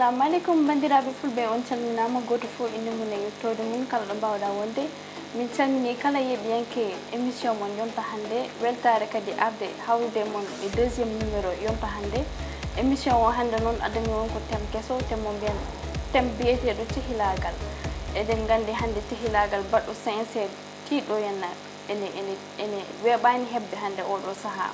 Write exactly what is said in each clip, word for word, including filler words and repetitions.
Assalamu aleykum, banndiraaɓe fulɓe, on calminaama, gooto fof innde mum e yettoode mum, kala ɗo mbaawɗaa wonde. Min calminii kala yeeɓiyanke émission mon yonta hannde, weltaare kadi arde hawrude e mon e deuxième numéro yonta hannde. Émission o hannde noon addani on ko thème keso, thème mo mbiyen thème biyeteeɗo cehilaagal. Eɗen nganndi hannde cehilaagal baɗɗo sincère tiiɗo henna ene, ene, ene weeɓaani heɓde hannde oɗo sahaa.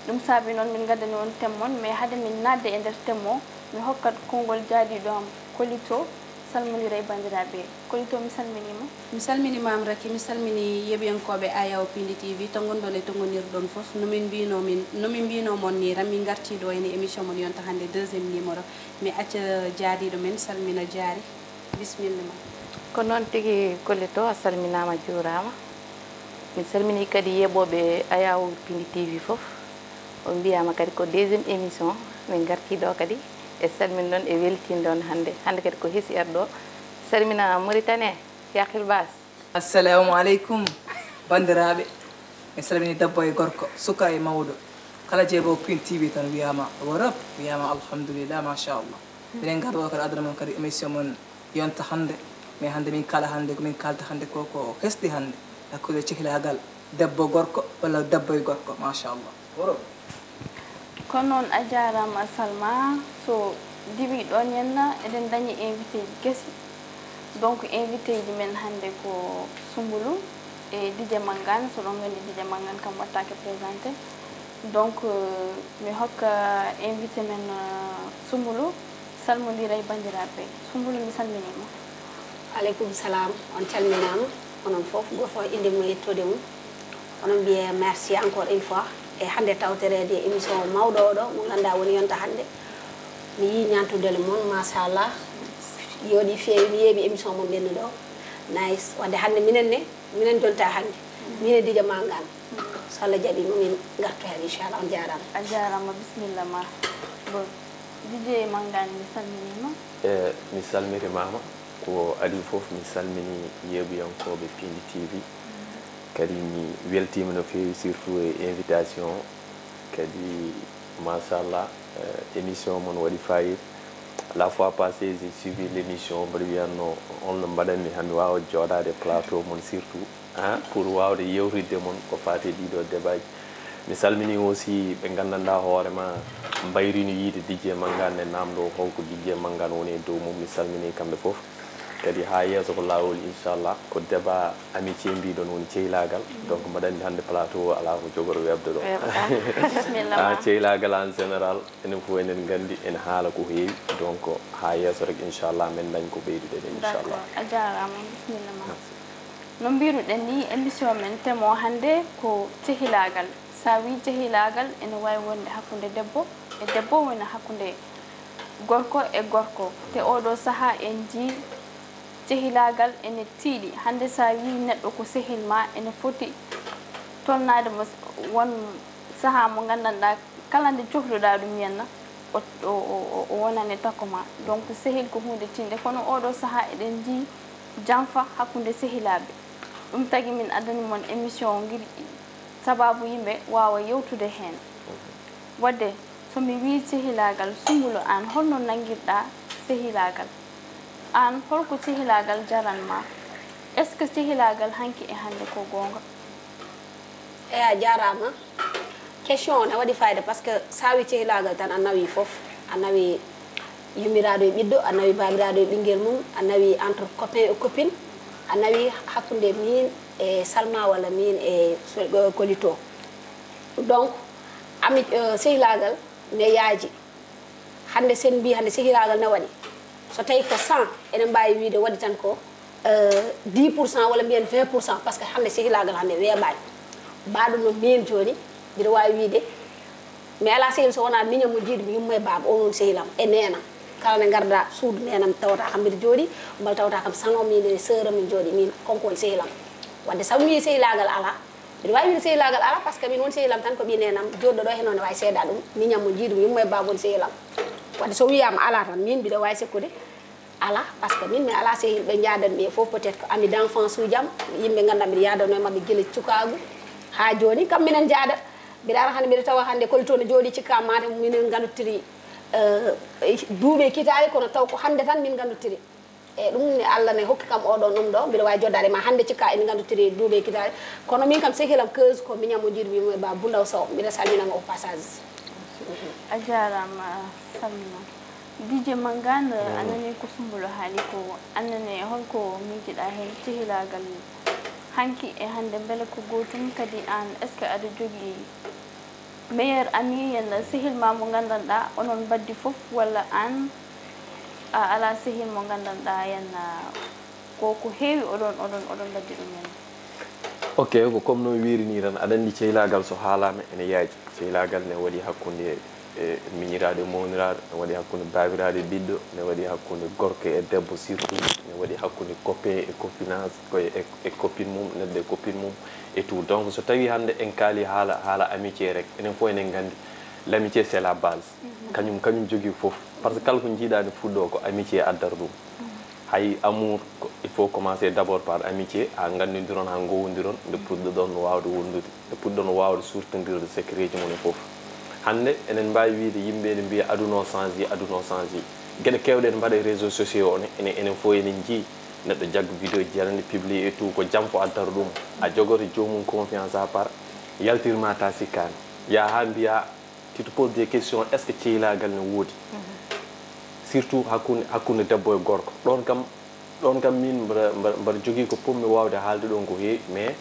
Ɗum saabi noon min ngaddani on thème mon, mais hade min naatde e nder thème o, mi hokkat konngol jaadiiɗo am Kolito, salmondiray banndiraaɓe. Kolito, mi salminiima. Mi salminiima am Raki, mi salmini yeeɓiyankooɓe Ayaw Pindi T V, to ngonɗon e to ngonirɗon fof. No min mbino min, no min mbino mon ni, ran min ngarti ɗo ene émission mon yonta hannde deuxième numéro. Mi acca jaadiiɗo men salmina jaari. Bisimilla ma. Ko noon tigi Kolito, a salminaama, juuraama. Min salmini kadi yeeɓooɓe Ayaw Pindi T V fof. On mbiyaama kadi ko deuxième émission, min ngarti ɗo kadi e salmin noon e weltinde on hannde. Hannde kadi ko hesi arɗo. Salmina Mauritanie, Yakil Bas. Assalamu aleykum, banndiraaɓe. Mi salmini debbo e gorko, suka e mawɗo. Kala jeeɓo Pin T V tan wiyaama worop, wiyaama alhamdulillah, machallah. Minen ngarɗo o kadi addana mon kadi émission mon yonta hannde. Mais hannde min kaala hannde, ko min kaalta hannde ko, ko hesɗi hannde. Hakkunde cehilaagal debbo gorko walla debbo e gorko, machallah. Worop. Ko noon, a jaaraama Salma. So diwii ɗoon henna, eɗen ndañi invité ji kesi. Donc, invité ji men hannde ko Sumbulu e D J Mangane. So ɗon nganndi D J Mangane kam waɗtaake présenté. Donc, euh, mi hokka invité men, euh, Sumbulu, salmondiray banndiraaɓe. Sumbulu, mi salminiima. Aleykum salam, on calminaama, onon fof, gooto fof innde mum e yettoode mum. Onon mbiye merci encore une fois. E hannde tawtoreede e émission mawɗo oɗo, mo ngannduɗaa woni yonta hannde. Mi yii ñaantudele mon, machallah. Yooɗi feewi, mi yeeɓi émission mon ɓennuɗo. Nice. Wadde hannde minen ne, minen jonta hannde. Minen D J Mangane. So Allah jaɓi, mo min ngartu heen, inchallah. On jaaraama. A jaaraama, bisimilla ma. Bon, D J Mangane, mi salminiima. E, mi salmitimaama. Ko adii fof, mi salmini yeeɓiyankooɓe Pindi T V. Kadi mi weltiima no feewi, surtout e invitation. Kadi, machallah, eh, émission mon waɗi fayida. La fois passée, j'ai suivi l'émission, mboɗo wiyatno on no mbaɗanmi hami waawa jooɗaade plateau mon surtout, hein, pour waawde yewtidde mon ko faati e ɗiɗo débat ji. Mi salmini aussi ɓe nganndanɗaa hoore ma, mbayri no yiide D J Mangane ne, naamndo holko D J Mangane woni e dow mum. Mi salmini kamɓe fof. Kadi haa yeeso ko laawol, inchallah. Ko débat amitié mbiɗon woni ceylaagal. Donc mbaɗa anndi hannde plateau o alaa ko jogoro weeɓde ɗo. Weeɓataa. Bisimilla ma. Ah, ceylaagal en général, enen fof eɗen nganndi ene haala ko heewi. Donc haa yeeso rek, inchallah, men dañ ko ɓeyduɗen, inchallah. D'accord. A jaaraama, bisimilla ma. Merci. No mbiruɗen ni, émission men thème o hannde ko cehilaagal. Sa wi cehilaagal, ene waawi wonde hakkunde debbo e debbo, wona hakkunde gorko e gorko. Te oɗo sahaa en njii cehilaagal ene tiiɗi. Hannde sa wi neɗɗo ko sehil ma, ene foti tolnaade mo s-, won sahaa mo nganndanɗaa kala nde cohluɗaa ɗum yenna, o, o, o, o, o wonan e takko ma. Donc sehil ko huunde tiiɗnde, kono oɗo sahaa eɗen njii janfa hakkunde sehilaaɓe. Ɗum tagi min addani mon émission o ngir sababu yimɓe waawa yewtude heen. Wadde, so mi wii cehilaagal, Sumbulu, aan holno nanngirɗaa cehilaagal? Aan, holko cehilaagal jaran ma? Est-ce que cehilaagal hanki e hannde ko goonga? Eyi, a jaaraama. Question o ne waɗi fayida, parce que sa wi cehilaagal tan a nawi fof. A nawi yummiraaɗo e ɓiɗɗo, a nawi baabiraaɗo e ɓinngel mum, a nawi entre copain e copine, a nawi hakkunde miin e Salma walla miin e so-, Kolito. Donc, ami, eh, sehilaagal ne yaaji. Hannde sen mbi hannde sehilaagal ne waɗi. So tawi ko cent, eɗen mbaawi wiide waɗi tan ko, eh, dix pour cent walla mbiyen vingt pour cent, parce que hannde sehilaagal hannde weeɓaani. Mbaɗo no miin jooni, mbiɗa waawi wiide, mi alaa sehil so wonaa miñam mo jiidu mi yumma e baaba, o noon sehilam, e neenam. Kala nde ngarda suudu neenam tawata kam mbiɗa jooɗi, mbal tawata kam sano min e sœur am min jooɗi, min kanko woni sehilam. Wadde sabu mi sehilaagal alaa, mbiɗa waawi wiide sehilaagal alaa, parce que min woni sehilam tan ko ɓii neenam, jooɗɗo ɗo heno ne waawi seedaa ɗum, miñam mo jiidu mi yumma e baaba woni sehilam. Wadde so wiyaama alaa tan, min mbiɗa waawi sikkude, alaa, parce que min mi alaa sehil ɓe njaadan mi e fof, peut-être ko ami d'enfance uji am, yimɓe ngannduɗaa mbiɗa yaadano e maɓɓe gila cukaagu haa jooni, kam minen njaada. Mbiɗa ara hannde mbiɗa tawa hannde Kolito ne jooɗi cikka Matam, minen nganndotiri Eh, duuɓi e kitaali, kono taw ko hannde tan min nganndotiri. E ɗum ne, Allah ne hokki kam oɗon ɗum ɗo, mbiɗa waawi joddaade ma hannde, cikka en nganndotiri duuɓi e kitaali. Kono min kam, sehilam Keus ko miñam mo jiiɗmi mo e Ba Bundaw Sow. Mbiɗa salmina mo au passage. A jaaraama, salmina. Dj Mangane, a nani ko Sumbulu haali ko, a nani holko miijiɗa heen cehilaagal hanki e hannde, mbele ko gootum? Kadi aan, est-ce que aɗa jogii meilleur ami, yen sehil ma mo nganndanɗaa onon mbaddi fof, walla aan a alaa sehil mo nganndanɗaa yen ko, ko heewi oɗon, oɗon, oɗon mbaddi ɗum yen? Ok, ko comme no wiiri ni tan, aɗa anndi cehilaagal so haalaama ene yaaji. Cehilaagal ne waɗi hakkunde e miñiraaɗo e mawniraaɗo, ne waɗi hakkunde baabiraaɗo e ɓiɗɗo, ne waɗi hakkunde gorko e debbo surtout, ne waɗi hakkunde copain e copinage, ko e, e copine mum, neɗɗo e copine mum et tout. Donc so tawi hannde en kaali haala, haala amitié rek, enen fof enen nganndi l'amitié c'est la base. Kañum, kañum jogii fof. Par ce que kala ko njiiɗaa ne fuɗɗoo ko amitié addata ɗum. Hay amour, il faut commencer d'abord par amitié, haa nganndondiron, haa ngoowondiron, nde puɗɗoɗon waawde wondude, nde puɗɗoɗon waawde suurtondirde secret ji mon e fof. Hannde enen mbaawi wiide yimɓe ene mbiya aduna o change, aduna o change. Geɗe keewɗe ene mbaɗa e réseaux sociaux o ne, enen, enen fof enen njii neɗɗo jagga vidéo ji aɗa anndi publié et tout, ko jam fof addata ɗum. A jogoto joomum confiance à part, yaltirma ta sikkaani. Yaha haa mbiya, tu te poses des questions, est-ce que cehilaagal ne woodi? Surtout hakkunde, hakkunde debbo e gorko. Ɗoon kam, ɗoon kam min mbaɗa, mbaɗa, mbaɗa jogii ko potmi waawde haalde ɗoon ko heewi, mais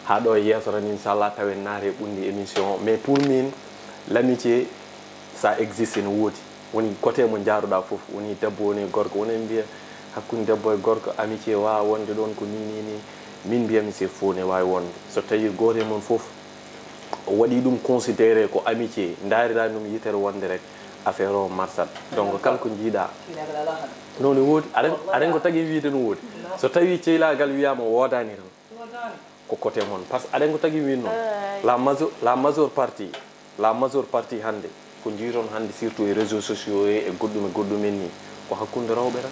haa ɗo e yeeso tan inchallah taw en naata e ɓundi émission o. Mais pour min, l'amitié, ça existe, ene woodi. Woni côté mo njaaruɗaa fof, woni debbo, woni gorko, woni en mbiya hakkunde debbo e gorko, amitié waawa wonde ɗoon ko ni, ni, ni. Min mbiyatmi c'est faux, ne waawi wonde. So tawii gooto e mon fof o waɗi ɗum considéré ko amitié, ndaarira ɗum yitere wonde rek affaire o marsat. Donc kala ko njiiɗaa, non, ne woodi. Aɗa, aɗa anndi ko tagi wiide no woodi. So tawii cehilaagal wiyaama woodaani tan, ko côté mon. Par ce que aɗa anndi ko tagi wiide noon, la majeure, la majeure partie, la majeure partie hannde, ko njiiton hannde surtout e réseaux sociaux he, e goɗɗum e goɗɗum en nii, ko hakkunde rewɓe tan.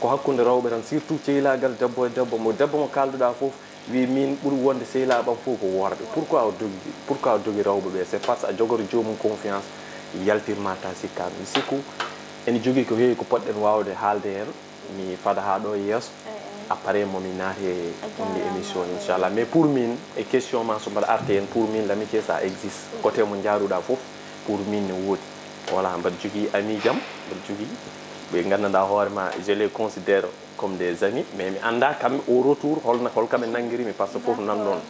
Ko hakkunde rewɓe tan, surtout cehilaagal debbo e debbo. Mo debbo mo kaalduɗaa fof, wi min ɓuri wonde sehilaaɓe am fof ko worɓe. Pourquoi o dogi, pourquoi o dogi rewɓe ɓe? C'est parce que a jogoto joomum confiance, yaltirma ta sikkaani. Mi sikku ene jogii ko heewi ko potɗen waawde haalde heen. Mi fada haa ɗo e yeeso. Après mo mi naati e ɓundi émission o, inchallah. Mais pour min, e question ma, so mbaɗa arte heen, pour min l'amitié ça existe. Côté mo njaaruɗaa fof, pour min ne woodi. Voilà, mbaɗa jogii ami jam, mbaɗa jogii ɓe nganndanɗaa hoore ma, je les considère comme des amis, mais mi anndaa kamɓe au retour holno, hol kam ɓe nanngiri mi, par ce que fof nan ɗoon.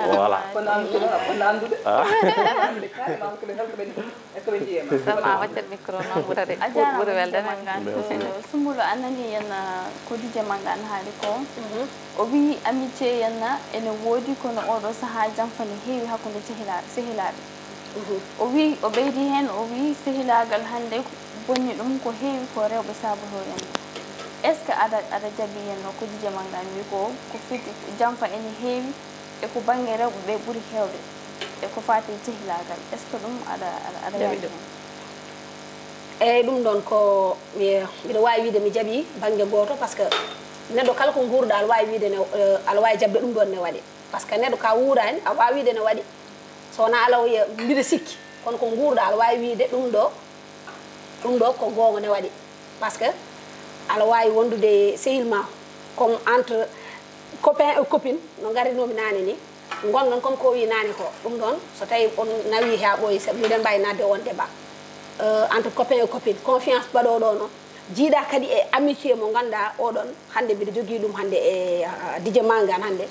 Voilà. Kono an kono a fotno anndude. Anndude carrément ko ɓe, holko ɓe, est ce que ɓe njiyii ma? Vraiment, waccat micro noon ɓurata, ɓuri welde. Sumbulu, a nani yen ko Dj Mangane haali ko. O wii amitié yen ene woodi, kono oɗo sahaa jamfa ne heewi hakkunde sehilaaɓe, sehilaaɓe. O wii, o ɓeydi heen, o wii sehilaagal hannde bonni ɗum ko heewi ko rewɓe saabotoo en. Est ce que aɗa, aɗa jaɓi heen no ko Dj Mangane wii ko, ko fiti jamfa ene heewi e ko bannge rewɓe ɓe ɓuri heewde e ko faati e sehilaagal? Est ce que ɗum aɗa, aɗa, aɗa waawi heen? Eeyi, ɗum ɗoon ko mi, mbiɗa waawi wiide mi jaɓii bannge gooto, par ce que neɗɗo kala ko nguurɗaa aɗa waawi wiide ne, aɗa waawi jaɓde ɗum ɗoon ne waɗi. Par ce que neɗɗo ka wuuraani, a waawi wiide ne waɗi. So wonaa alaa o yiya mbiɗa sikki, kono ko nguurɗaa aɗa waawi wiide ɗum ɗo, ɗum ɗo ko goonga ne waɗi. Par ce que aɗa waawi wondude e sehil ma, comme entre copain et copine no ngarirnoomi naane ni, ngonɗon comme ko wii naane ko. Ɗum ɗoon so tawii on nawii haa ɓooyi, miɗen mbaawi naatde e oon débat. Entre copain et copine, confiance baɗooɗo no jiidaa kadi e amitié mo ngannduɗaa oɗon. Hannde mbiɗa jogii ɗum hannde e Dj Mangane hannde.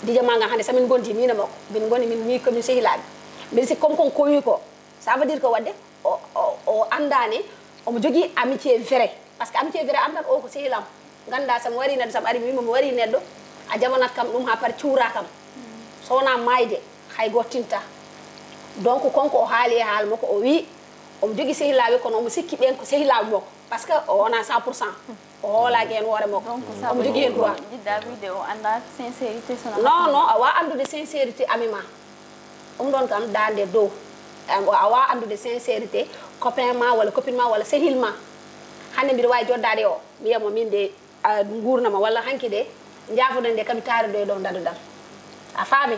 Dj Mangane hannde so min ngondi min e makko, min ngondi min ni ko min sehilaaɓe. Mbiɗa sikki comme kon ko wii ko, ça veut dire que waɗde o, o, o anndaani omo jogii amitié vrai. Par ce que amitié vrai anndan o ko sehil am. Ngannduɗaa so mi warii neɗɗo, so mi arii mi wii mo mi warii neɗɗo, a jaɓanat kam ɗum haa par cuuraa kam. So wonaa maayde, hay gooto tinta. Donc kon ko o haali e haala makko, o wii omo jogii sehilaaɓe kono omo sikki ɓeen ko sehilaaɓe makko. Par ce que o wonaa cent pour cent. O hoolaaki heen hoore makko. Omo jogii heen droit. Jiɗɗa wiide o anndaa sincérité sono. Non, non, a waawaa anndude sincérité ami ma. Ɗum ɗoon kam daande dow. A waawaa anndude sincérité copain ma walla copine ma walla sehil ma. Hannde mbiɗa waawi joddaade o, mi wiya mo min de, nguurndam am walla hanki de, njaafoɗen de kami taariɗo e ɗo dadoɗam. A faami?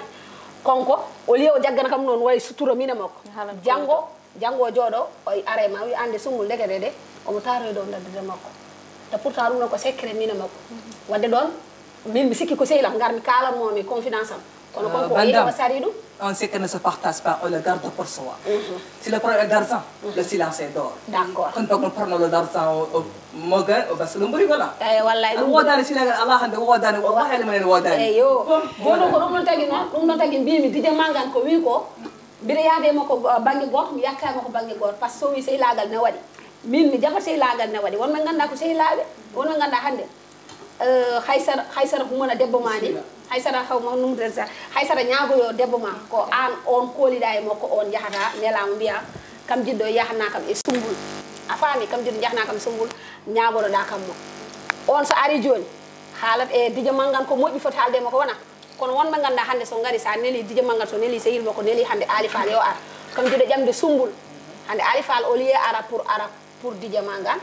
Kanko, au lieu o jaggana kam noon wayi sutura min e makko. Janngo Janngo o jooɗo, o ara e ma, wi, "Aan de Sumbul, ndekete de, omo taaroo e dow daddere makko. Te pourtant ɗum ɗon ko secret min e makko." Wadde ɗon, min mi sikki ko sehil am, ngar mi kaalan mo mi confidence am. Kono kon ko o yehi o sari ɗum. Un secret ne se partage pas, on le garde pour soi. Si le problème est d'argent, le silence est d'or. D'accord. Kon bagol problème d'argent o, o, mo ga, o bas lo mbori wala. Eyi, wallay, ɗum wodani sila ala hande wodani, wallahi ɗum en wodani. Eyo. Bon, jooni ko ɗum ɗon tagi noon, ɗum ɗon tagi mbimi Didier Mangane ko wi ko, mbiɗa yaade e makko, uh, bannge gooto, mi yakka e makko bannge gooto, par ce que so wi sehilaagal ne waɗi. Min mi jaɓa sehilaagal ne waɗi. Won ɓe ngannduɗaa ko sehilaaɓe, won ɓe ngannduɗaa hannde, uh, hay sara, hay sara humana debbo ma ni, hay sara haw ma num de sara, hay sara ñaagoyo debbo ma, ko aan on kooliɗaa e makko, on yahata, nelaama mbiya, kam jiɗɗo yahatna kam e Sumbul. A faami, kam jiɗɗo yahatna kam e Sumbul, ñaagotoɗaa kam mo. On so ari jooni, haalat e Didier Mangane ko moƴƴi foti haalde e makko wona. Kono won ɓe ngannduɗaa hannde so ngari, so a neli Didier Mangane, so neli sehil makko, neli hannde Aali Faal yo ar. Kam jiɗɗo ƴamde Sumbul. Hannde Aali Faal, au lieu ara pour, ara pour Didier Mangane.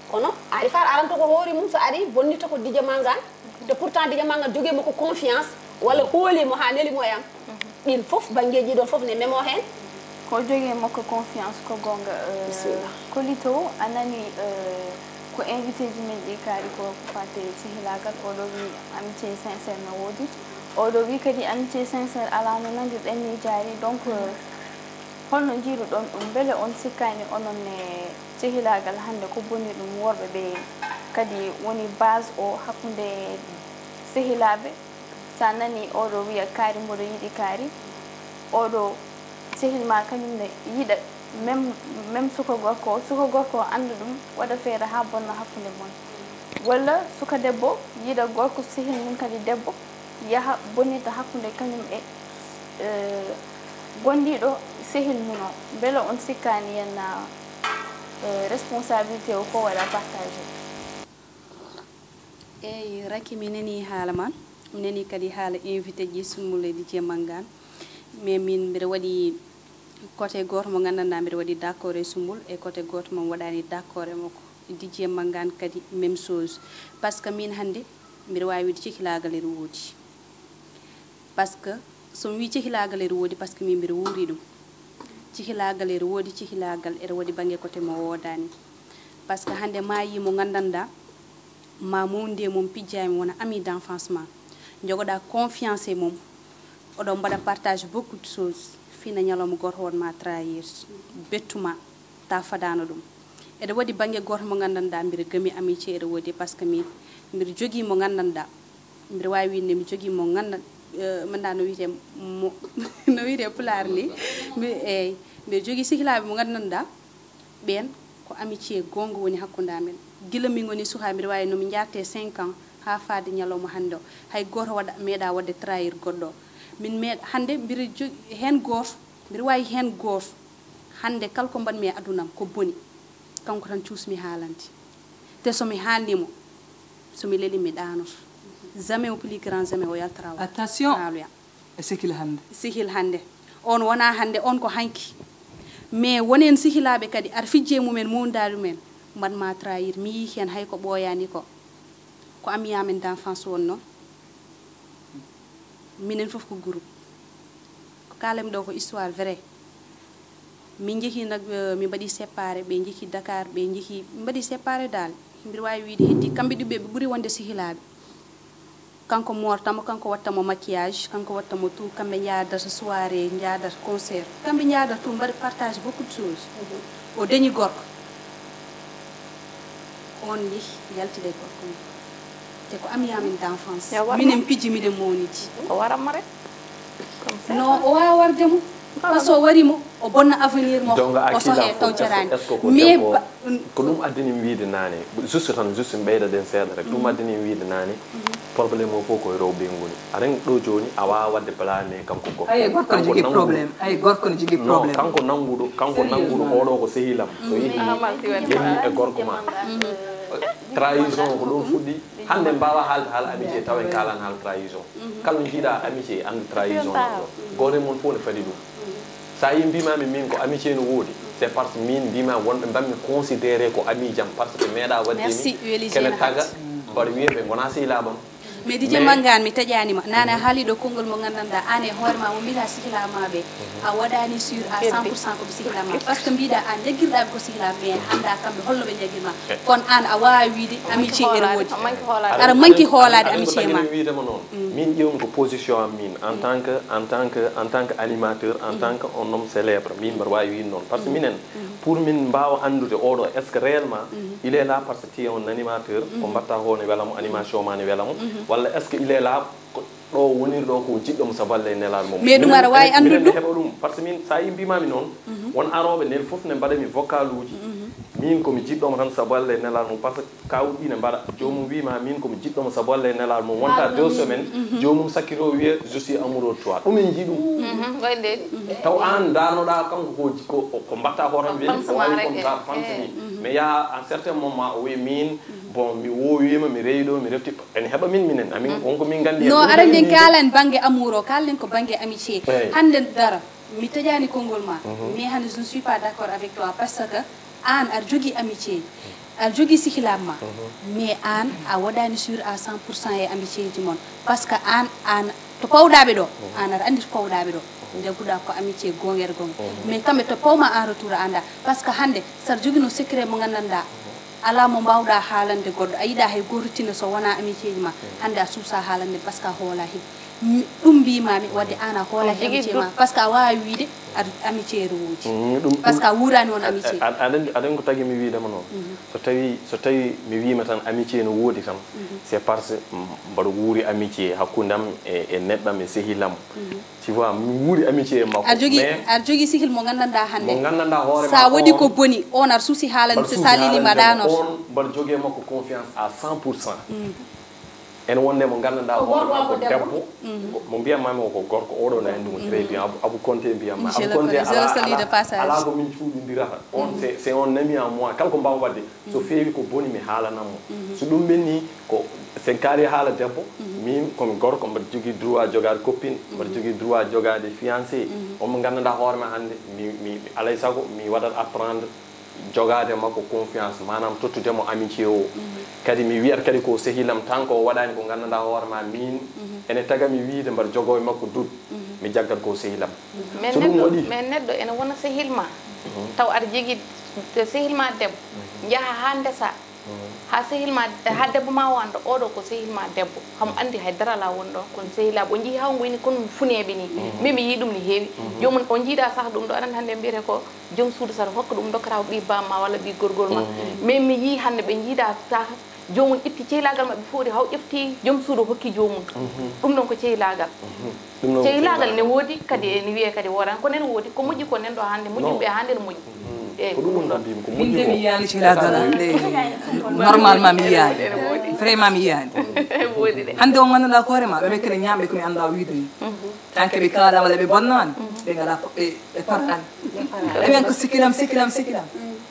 Kono Aali Faal aranto ko hoore mum, so ari bonnito ko Didier Mangane. Te pourtant Didier Mangane jogii makko confiance, walla hooli mo haa neli mo e am. Ɗin fof, banngeeji ɗon fof ne memo heen. Ko jogii makko confiance ko goonga, euh, Bisimilla. Ko Lito, a nani, euh, ko invité ji men ɗi kaali ko, ko faati e sehilaagal, oɗo wi amitié sincère no woodi, oɗo wi kadi amitié sincère alaa no nanndi ɓenni jaari. Donc, euh, holno njiiruɗon ɗum? Mbele on sikkaani onon ne sehilaagal hannde ko boni ɗum, worɓe ɓe kadi woni base o hakkunde sehilaaɓe? Sa nani oɗo wiya kaari mboɗo yiɗi kaari, oɗo sehil ma kañum ne yiɗa même, même suka gorko o, suka gorko o annda ɗum, waɗa feere haa bonna hakkunde mon. Walla suka debbo yiɗa gorko sehil mum kadi debbo, yaha bonnita hakkunde kañum e, eh, gondiiɗo sehil mum o. Mbele on sikkaani yenna, eh, responsabilité o ko waɗa partagé? Eyi, Racky, mi nanii haala ma. Mi nanii kadi haala invité ji Sumbul e Didier Mangane. Mais min mbiɗa waɗi côté gooto mo nganndanɗaa mbiɗa waɗi d'accord e Sumbul, e côté gooto mo mi waɗaani d'accord e makko. Didier Mangane kadi même chose. Par ce que min hannde mbiɗa waawi wiide cehilaagal ene woodi. Par ce que so mi wii cehilaagal ene woodi, par ce que min mbiɗa wuuri ɗum. Cehilaagal ene woodi, cehilaagal ene woodi bannge côté mo woodaani. Par ce que hannde ma yii mo nganndanɗaa, ma mowndi e mum, pijja e mum, wona ami d'enfance ma. Njogoɗaa confiance e mum. Oɗon mbaɗa partage beaucoup de choses. Fina ñalawma gooto won ma trahir, bettu ma, ta fadaano ɗum. Eɗe woodi bannge gooto mo nganndanɗaa mbiɗa gëmi amitié eɗe woodi, par ce que min mbiɗa jogii mo nganndanɗaa. Mbiɗa waawi wiide mi jogii mo nganndan-, eh, mi anndaa no wiyetee mo, no wiyetee pulaar ni. Mi, eey, mbiɗa jogii sehilaaɓe mo nganndanɗaa, ɓeen ko amitié goonga woni hakkunde amen. Gila min ngoni suka, mbiɗa waawi no min njaartee cinq ans haa faade ñalawma hannde o. Hay gooto waɗa, meeɗaa waɗde trahir goɗɗo. Min meeɗ-, hannde mbiɗa jogii heen gooto, mbiɗa waawi heen gooto. Hannde kala ko mbaɗmi e aduna am ko boni, kanko tan cuusmi haalande. Te so mi haalnii mo, so mi lelii mi ɗaanoto. Jamais, au plus grand jamais, o yaltata o. Attention. Haaloya. E sehil hannde. Sehil hannde. On wonaa hannde, on ko hanki. Mais wonen sehilaaɓe kadi, aɗa fijji e mumen, mowndaa ɗumen, mbaɗ ma trahir. Mi yii heen hay ko ɓooyaani ko. Ko ami amen d'enfance wonnoo. Minen fof ko groupe. Ko kaalanmi ɗo ko histoire vrai. Min njehi nag, eh, min mbaɗi séparé, ɓe njehi Dakar, ɓe njehi, min mbaɗi séparé daal. Mbiɗa waawi wiide heddi kamɓe ɗiɓɓe ɓe ɓuri wonde sehilaaɓe. Kanko moortamo, kanko wattamo maquillage, kanko wattamo tout, kamɓe njaadata soirée, njaadata concert. Kamɓe njaadata tout, mbaɗa partage beaucoup de choses. O dañi gorko. On yehi yaltida e gorko mum. Te ko ami amin d'enfance. Minen piji, miɗen mawnidi. Ko waranmo rek. No o waawa warde mo. Parce que o wari mo, o bonna avenir mo, o sohe taw jaraani. Mais ko ɗum addini mi wiide naane, juste tan, juste mi ɓeyda ɗen seeɗa rek, ɗum addini mi wiide naane, problème o fof koye rewɓe ngoni. Aɗa anndi ɗo jooni, a waawaa waɗde blâmer kanko gorko. Ay, gorko ne jogii problème. Ay, gorko ne jogii problème. Non, kanko nannguɗo, kanko nannguɗo oɗo ko sehilam. So yehi, yehi e gorko ma. Trahison ko ɗon fuɗɗi. Hannde en mbaawaa haalde haala amitié taw en kaalaani haala trahison. Kala njiiɗa amitié, anndi trahison ɗon. Gooto e mon fof ne fadi ɗum. So a yii mbiimaami min ko amitié no woodi, c'est parce que min mbiimaa wonɓe mbaɗmi considéré ko ami jam, parce que meeɗaa waɗde mi kene taga mbaɗa wiya ɓe ngonaa sehilaaɓam. Mais Didier Mangane, mi taƴaani ma. Nane a haali ɗo konngol mo nganndanɗaa, aan e hoore ma, mo mbiɗa sehilaaɓe ma ɓe. A waɗaani sûr à cent pour cent ko ɓe sehilaaɓe ma. Par ce que mbiɗa aan jaggirɗaa ɓe ko sehilaaɓe, mais en anndaa kamɓe holno ɓe jaggir ma. Kono aan a waawa wiide amitié ene woodi. Aɗa manki hoolaade amitié ma. Min ƴeewmi ko position am min, en tant que, en tant que, en tant que animateur, en tant que un homme célèbre, min mbaɗa waawi wiide noon. Par ce que minen, pour min mbaawa anndude oɗo, est-ce que réellement il est là parce que tu es un animateur, ko mbaɗta ko ne wela mo, animation ma ne wela mo, walla est-ce que il est là ko ɗo woniri ɗo ko jiɗɗo mo saballe e nelal mum? Mais ɗum aɗa waawi anndude ɗum? Heɓa ɗum, par ce que min, sa yi mbimami noon, won arooɓe nden fof ne mbaɗa mi vocal uji. Min ko mi jiɗɗo mo tan saballe e nelal mum, par ce que kawɗi ne mbaɗa. Joomum wima min ko mi jiɗɗo mo saballe e nelal mum. Wonta deux semaines, joomum sakkito wiya, je suis amoureux de toi. Ɗum en jii ɗum. Taw aan darnoɗa kanko ko, ko, ko mbatta ko tan wiya, o wawi comme ça fans ni. Mais ya à un certain moment, o wi min, bon, mi wowima, mi rewi ɗo, mi refti. Ene heɓa min, minen, amin, won ko min nganndi. Non, aɗa anndi en kaalani bannge amour o, kaalɗen ko bannge amitié. Hannde dara, mi taƴaani konngol ma, mais hannde je ne suis pas d'accord avec toi, par ce que aan aɗa jogii amitié, aɗa jogii sehilaaɓe ma, mais aan a waɗaani sûr à cent pour cent e amitié ji mon, par ce que aan, aan to pawɗaa ɓe ɗo, aan aɗa anndi to pawɗaa ɓe ɗo, njagguɗaa ko amitié goonga e goonga, mais kamɓe to pawma en retour a anndaa, par ce que hannde saɗa joginoo secret mo nganndanɗaa, alaa mo mbaawɗaa haalande goɗɗo. A yiɗaa hay gooto tinna so wonaa amitié ji ma. Hannde a suusaa haalande par ce que a hoolaa heen. Mi, ɗum mbiymaa mi, waɗde aan a hoolaa amitié ma. Par ce que a waawaa wiyde aɗa amitié ene woodi. Par ce que a wuuraani oon amitié. Aɗa, aɗa, aɗa ko tagi mi wiide ma noon. So tawi, so tawi mi wiima tan amitié no woodi tan, c'est parce que mbaɗa wuuri amitié hakkunde am e, e neɗɗo am e sehil am. Tu vois, mi wuuri amitié e makko. Aɗa jogii, aɗa jogii sehil mo nganndanɗaa hannde. Mo nganndanɗaa hoore ma. Sa waɗi ko boni, on aɗa suusi haalande, so sa leli ma ɗaanoto. On mbaɗa jogii e makko confiance à cent pour cent. Ene wonde mo nganndanɗaa hoore ma ko debbo. Mo mbiyatmaa mi o ko gorko, oɗo na anndi mo très bien. Abu, Abu Konte mbiyatmaa. Abu Konte alaa, alaa ko min cuuɗindirata. On, c'est, c'est un ami à moi. Kala ko mbaaw waɗde. So feewi ko boni, mi haalanat mo. So ɗum ɓenni, ko sen kaali haala debbo, min komi gorko, mbaɗa jogii droit jogaade copine, mbaɗa jogii droit jogaade fiancé. On mo nganndanɗaa hoore ma hannde, mi, mi, mi alay sago mi waɗat apprendre jogaade makko confiance, maanaam tottude mo amitié o. Kadi mi wiyat kadi ko sehilam tan, ko o waɗaani ko nganndanɗaa hoore ma, min ene taga mi wiyde mbaɗa jogoo e makko doute, mi jaggat ko sehilam. So ɗum waɗi, mais neɗɗo ene wona sehil ma, taw aɗa jogii sehil ma debbo, njaha haa ndesa, haa sehil ma, haa debbo ma o annda oɗo ko sehil ma debbo, hamo anndi hay dara alaa won ɗon, kono sehilaaɓe o njii haa ngoyni kono funeeɓe ni. Min mi yii ɗum ne heewi. Joomum o njiiɗa sah ɗum ɗo, aɗa anndi hannde mbiyete ko joom suudu sara hokka ɗum dokkata ko ɓii baam ma walla ɓii gorgol ma. Mais mi yii hannde ɓe njiiɗa sah joomum itti ceylaagal maɓɓe fof ɗi haw ƴefti joom suudu hokki joomum. Ɗum ɗon ko ceylaagal. Ceylaagal ne woodi kadi, ene wiyee kadi woodaani, kono ene woodi. Ko moƴƴi ko nen ɗo hannde, moƴƴuɓe hannde no moƴƴi. Eey. Ko ɗum woni ko mbimi, ko moƴƴi ko. Min de mi yiyaani ceylaagal hannde. Normalement mi yiyaani. Vraiment mi yiyaani. Woodi de. Hannde o ngannduɗaa hoore ma, ɓe kene ñaamɓe ko mi anndaa wiide ni. Tant que ɓe kaala walla ɓe bonnaani, ɓe ngalaa ko ɓe, ɓe paraani. Ɓe mbiyan ko sehilam, sehilam, sehilam.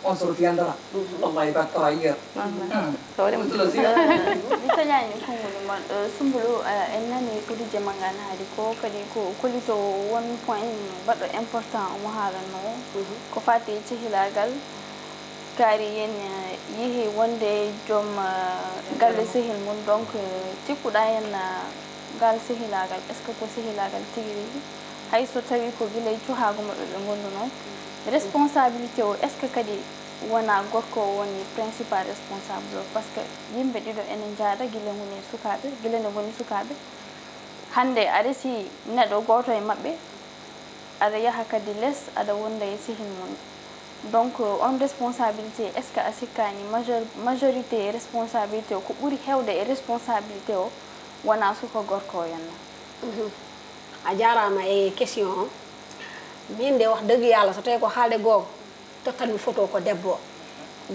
On se reviendra. Wallahi, va travailler. Mi tañaani konngol ma, eh, Sumbulu, eh, en nani ko Dj Mangane haali ko, kadi ko kollito won point baɗɗo important omo haalanno o. Ko faati e cehilaagal, kaari yen, eh, yehi wonde joom, eh, galle sehil mum, donc, eh, cikkuɗaa hen, eh, ngal sehilaagal, est-ce que ko sehilaagal tigi rigi? Hay so tawi ko gila e cuhaagu maɓɓe ɓe ngondunoo, responsabilité o, est-ce que kadi wonaa gorko o woni principal responsable o? Parce que yimɓe ɗiɗo ene njaada gila ngoni sukaaɓe, gila nde ngoni sukaaɓe. Hannde a resi neɗɗo gooto e maɓɓe, aɗa yaha kadi les, aɗa wonda e sehil mum. Donc, on responsabilité, est-ce que a sikkaani major-, majorité responsabilité o, ko ɓuri heewde e responsabilité o, wonaa suka gorko o yenna? Mhm. A jaaraama e question o. Min de, wax dëgg Yàlla, so tawii ko haalde goonga, tottanmi photo ko debbo o.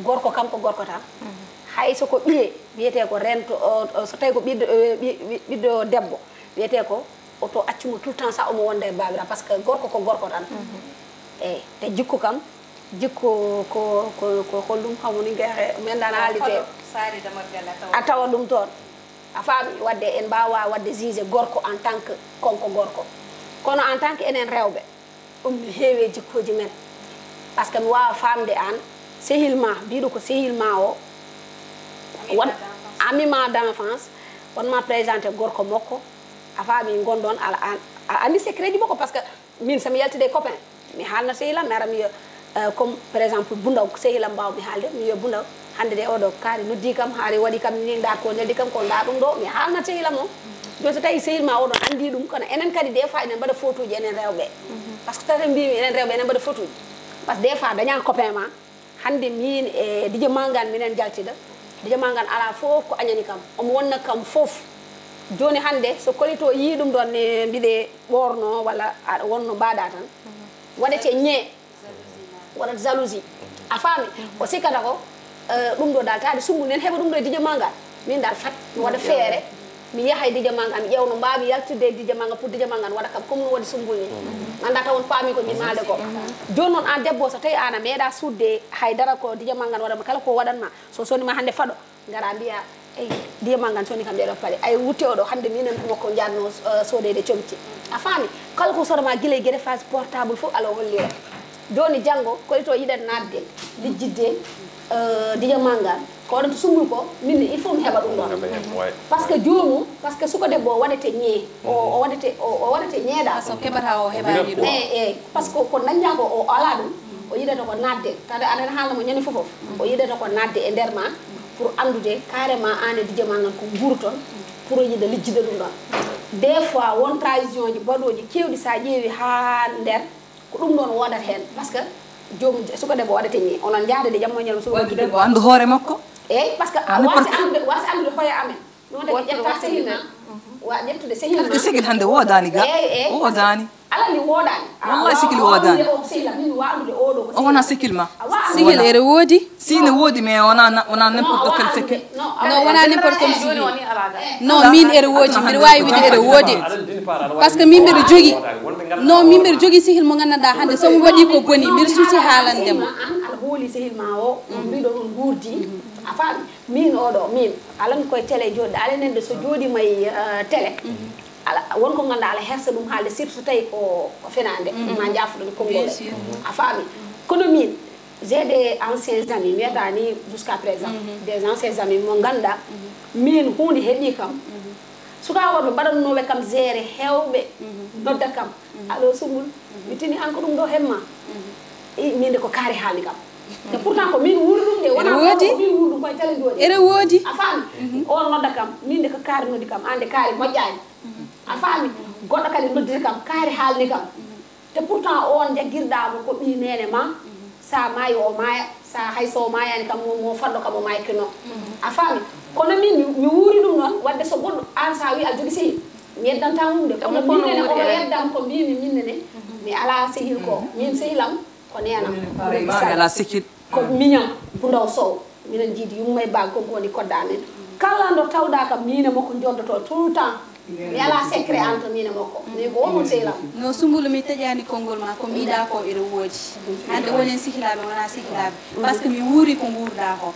Gorko kam ko gorko tan. Mhm. Hay so ko ɓiye, wiyetee ko rento, o, o, so tawii ko ɓiɗɗo, eh, ɓi-, ɓi-, ɓiɗɗo debbo, wiyetee ko oto accu mo tout le temps, sa omo wonda e baabiraaɓe, parce que gorko ko gorko tan. Mhm. Eey, te jikku kam, jikku ko, ko, ko holɗum, hamo ni geexe, men daan haalite. Saare damal gal a tawa. A tawa ɗum toon. A faami? Wadde en mbaawa wadde juge gorko en tant que kanko gorko. Kono en tant que enen rewɓe, ɗum no heewi e jikkuuji men. Parce que mi waawa faamde aan, sehil ma, mbiɗo ko sehil ma o, won ami ma d'enfance, On ma présenté gorko makko, a faami, ngon ɗon, ala an, a andi secret ji makko, parce que min, so mi yaltide e copain, mi haalna sehil am, mi ara mi wiya, euh, comme par exemple, Bundaw, sehil am mbaaw mi haalde, mi wiya, Bundaw, hannde de oɗo kaari noddi kam, haari waɗi kam ni, nda ko neldi kam, ko nda ɗum ɗo, mi haalna sehil am o. Joni so tawi sehil ma oɗon andi ɗum, kono enen kadi des fois enen mbaɗa fautuji enen rewɓe. Parce que tata mbimi enen rewɓe enen mbaɗa fautuji. Parce que des fois daña copain ma, hannde min e Dj Mangan minen njaltida. Dj Mangan ala fof ko añani kam. Omo wonna kam fof. Joni hannde so Kolito yii ɗum ɗon ne mbiɗe ɓorno walla aɗa wonno mbaɗa tan. Waɗete ñee. Waɗat jalousie. A faami? O sikkata ko, eh, ɗum ɗo dal taade Sumbul nen heɓa ɗum ɗo e Dj Mangan. Min dal fat mi waɗa feere. Mi yaha e Dj Mangan, mi ƴeewa no mbaawmi yaltude e Dj Mangan pour Dj Mangan waɗa kam comme no waɗi Sumbul ni. Nanda taw on paami ko min haalde ko. Joni noon an debbo, so tawi an a meeɗa suutde hay dara ko Dj Mangan waɗanma, kala ko waɗanma, so soni ma hannde faɗo, ngara mbiya, "Ey, Dj Mangan soni kam ɗeɗo paɗe. Ay, wutte oɗo, hannde minen makko njaadno, eh, soodeyde comci." A faami? Kala ko sodama gila e greffage portable fof, ala o hollira. Joni janngo, Kolito yiɗat naatde, lijjitde, eh, Dj Mangan. Ko waɗata Sumbul ko, min ne, il faut mi heɓa ɗum ɗon. Heɓa heen, ouais. Parce que joomum, parce que suka debbo o waɗete ñee, o, o waɗete, o, o waɗete ñeeɗa. Parce que keɓata o heɓani ɗum. Eh, eh, parce que ko daña ko o ala ɗum, o yiɗata ko naatde. Tawde aɗa haalna mo ñande fof fof. O yiɗata ko naatde e nder ma pour anndude carrément an e Dj Mangan ko nguurton, pour o yiɗa lijjide ɗum ɗon. Des fois, won trahison ji baɗooji keewɗi, sa ƴeewi haa nder, ko ɗum ɗon woodat heen, parce que joom suka debbo waɗata ni, onon njaada de jamma ñalawma suka Wadde debbo. Debbo anndu hoore makko. Eyyi, parce que a An waasi porte- anndude, waasi anndude hoore amen. Ɗum woni ƴetta sehil ma. Wa ƴettude sehil ma. Kadi sehil hannde woodaani ga. Eyyi, eyyi. Woodaani. Ala ni woodaani. A Wallahi waawa sehil woodaani. Anndude o sehil am, min mi waawa anndude oɗo ko O wona sehil am. Sehil ma. A waawa anndude. Sehil ere woodi. Si ne woodi, mais wona, wona n'importe quel sehil. Non, wona n'importe quel sehil. Non, min ere woodi, mbiɗa waawi wiide ere woodi. Parce que min mbiɗa jogi. Non, min mbiɗa jogi sehil mo nganndanɗaa hannde, so mi waɗi ko boni, mbiɗa suusi haalande mo. An, aɗa hooli sehil ma o, mbiɗo ɗum nguurdi. A faami? Min oɗo, min, alan koye télé jooɗi, ala nenɗo so jooɗima e, eh, télé. Ala, won ko ngannduɗaa ala hersa ɗum haalde, surtout so tawi ko, ko fenaande, ma njaafoɗon e konngol. Bien sûr. A faami? Kono min, j'ai des anciens amis, mi wiyata ni jusqu'à présent, des anciens amis mo ngannduɗaa, min huunde heɓi kam. Suka worɓe mbaɗannooɓe kam géré, heewɓe nodda kam. Allo Sumbul, mi tini an ko ɗum ɗo hemma. I, min de ko kaari haalni kam. Te pourtant ko min wuuri ɗum de, wona Ene woodi. Ko min wuuri ɗum koye télé jooɗi. Ene woodi. A faami? On nodda kam, min de ko kaari noddi kam, an de kaari moƴƴaani. A faami? Goɗɗo kadi noddita kam, kaari haalni kam. Te pourtant on jaggirɗaa mo ko ɓii neene ma, sa maayi o maaya, sa hay so o maayaani kam mo, mo fadɗo kam o maaykino. A faami? Kono min mi, mi wuuri ɗum noon, wadde so goɗɗo an sa wi a jogi sehil, mi yeddanta mum de. Kono min nene o yeddam ko mbimi min nene, mi ala sehil ko. Min sehil am ko neenam. Ala sehil. Ko miñam, Bundaw Sow. Minen jiidi yumma e baaba, kon ko woni kodda amen. Kala ndo tawɗa kam, min e makko jondoto tout le temps. Mi ala secret entre min e makko. Min ko wonmo sehil am. No Sumbulu, mi taƴani konngol ma, ko mbiɗa ko ene woodi. Hannde wonen sehilaaɓe, wona sehilaaɓe. Parce que mi wuuri ko nguurɗa ko.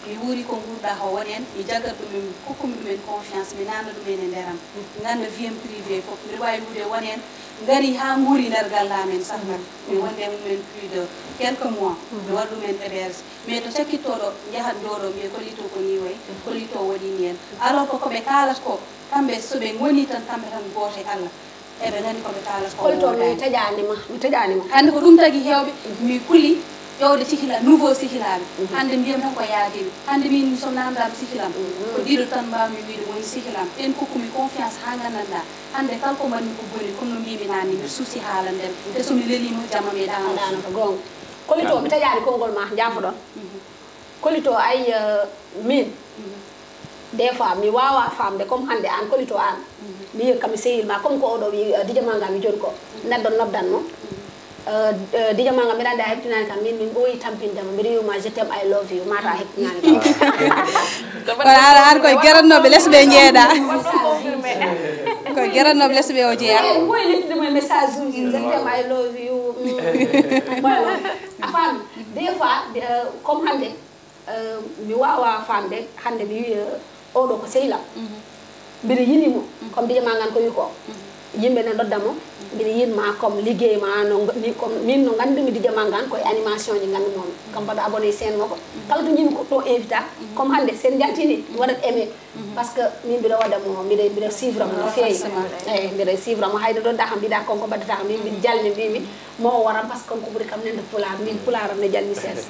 Mi wuuri ko nguurɗa ko, wonen, mi jaggat ɗumen, kokkumi ɗumen confiance, mi nanna ɗumen e nder am. Ngannda vie am privée fof, mbiɗa waawi wiide wonen, ngari haa nguuri nder galle amen sax nag. Mi wonde e mumen plus de quelques mois. Mi waɗa ɗumen héberge. Mais to cakkittoɗo, njahat ɗo ɗo, mbiya Kolito ko ni wayi, Kolito waɗi ni en. Alors que ko ɓe kaalata ko, kamɓe so ɓe ngoni tan, kamɓe tan gooto e Allah. Eɓe nganndi ko ɓe kaalata ko. Kolito, mi taƴaani ma, mi taƴaani ma. Hannde ko ɗum tagi heewɓe, mi kuli ƴeewde sehila, nouveau sehilaaɓe. Hannde mbiyam tan ko yaadiiɓe. Hannde min so naamndaama sehilam, ko ɗiɗo tan mbaawmi wiyde woni sehilam. Ɓeen kokkumi confiance haa nganndanɗaa. Hannde kala ko mbaɗmi ko boni, comme no mbiymi naane, mbiɗa suusi haalande ɓe. Te so mi leliima, jamma mi e ɗaano. Ɗaano ko goonga. Kolito, mi taƴaani konngol ma, njaafoɗon. Kolito, ay, eh, min, des fois, mi waawa faamde, comme hannde aan, Kolito aan, mi wiya kam mi sehil ma, comme ko oɗo wi, eh, Dj Mangan mi joni ko, neɗɗo noddan mo. Eh, eh, Dj Mangan, mbiɗa anndi a heɓtinaani kam, min, min ɓooyi tampinde ma, mbiɗa wiya ma, "Je t'aime, I love you," mata a heɓtinaani kam. Kono ar, ar koye gerannooɓe les ɓe jeeɗa. Koye gerannooɓe les ɓe o jeeya. Eyi, mi ɓooyi lettude mo e message uji, "Je t'aime, I love you." Mm. Voilà. A faami? Des fois, de, euh, comme hannde, euh, mi waawa faamde, hannde mi wiya, euh, oɗo ko sehil am. Mbiɗa yiɗi mo, comme Dj Mangan ko wi ko. Yimɓe ne nodda mo, mbiɗa yiɗ ma comme liggéey ma no, ni comme min no nganndumi Didier Mangane koye animation ji nganndumi on. Kam mbaɗo abonné chaîne makko. Kala to njimi ko to invita, comme hannde sen njaltini, mi waɗat aimé. Parce que min mbiɗa waɗa mo, mbiɗa, mbiɗa suivre mo no feewi. Forcément. Eyi, mbiɗa suivre mo, hayde ɗo daha mbiɗa konko mbaɗata kam, min mbiɗa jalni mbimi mo o waran parce que kanko ɓuri kam nande pulaar, min pulaar am ne jalni seeɗa.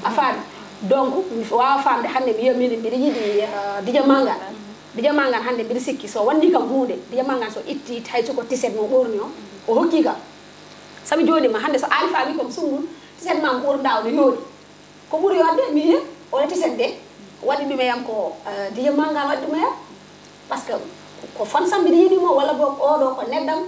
A faami? Donc, mi wawa famde hannde mi wiya min mbiɗa yiɗi, euh, Didier Mangane. Didier Mangane hannde mbiɗa sikki so wanni kam huunde, Didier Mangane so itti hay soko tiset mo ɓorni o, o hokki kam. Sabi jooni ma hannde so Alifa wi kam Sumbul, tiset ma mo ɓornɗa o no yooɗi. Ko ɓuri yodde mi wiya, o tiset de, waɗi ɗum e yam ko, euh, Didier Mangane waɗi ɗum e yam. Parce que ko fan sam mbiɗa yiɗi mo, walla boog oɗo ko neɗɗam.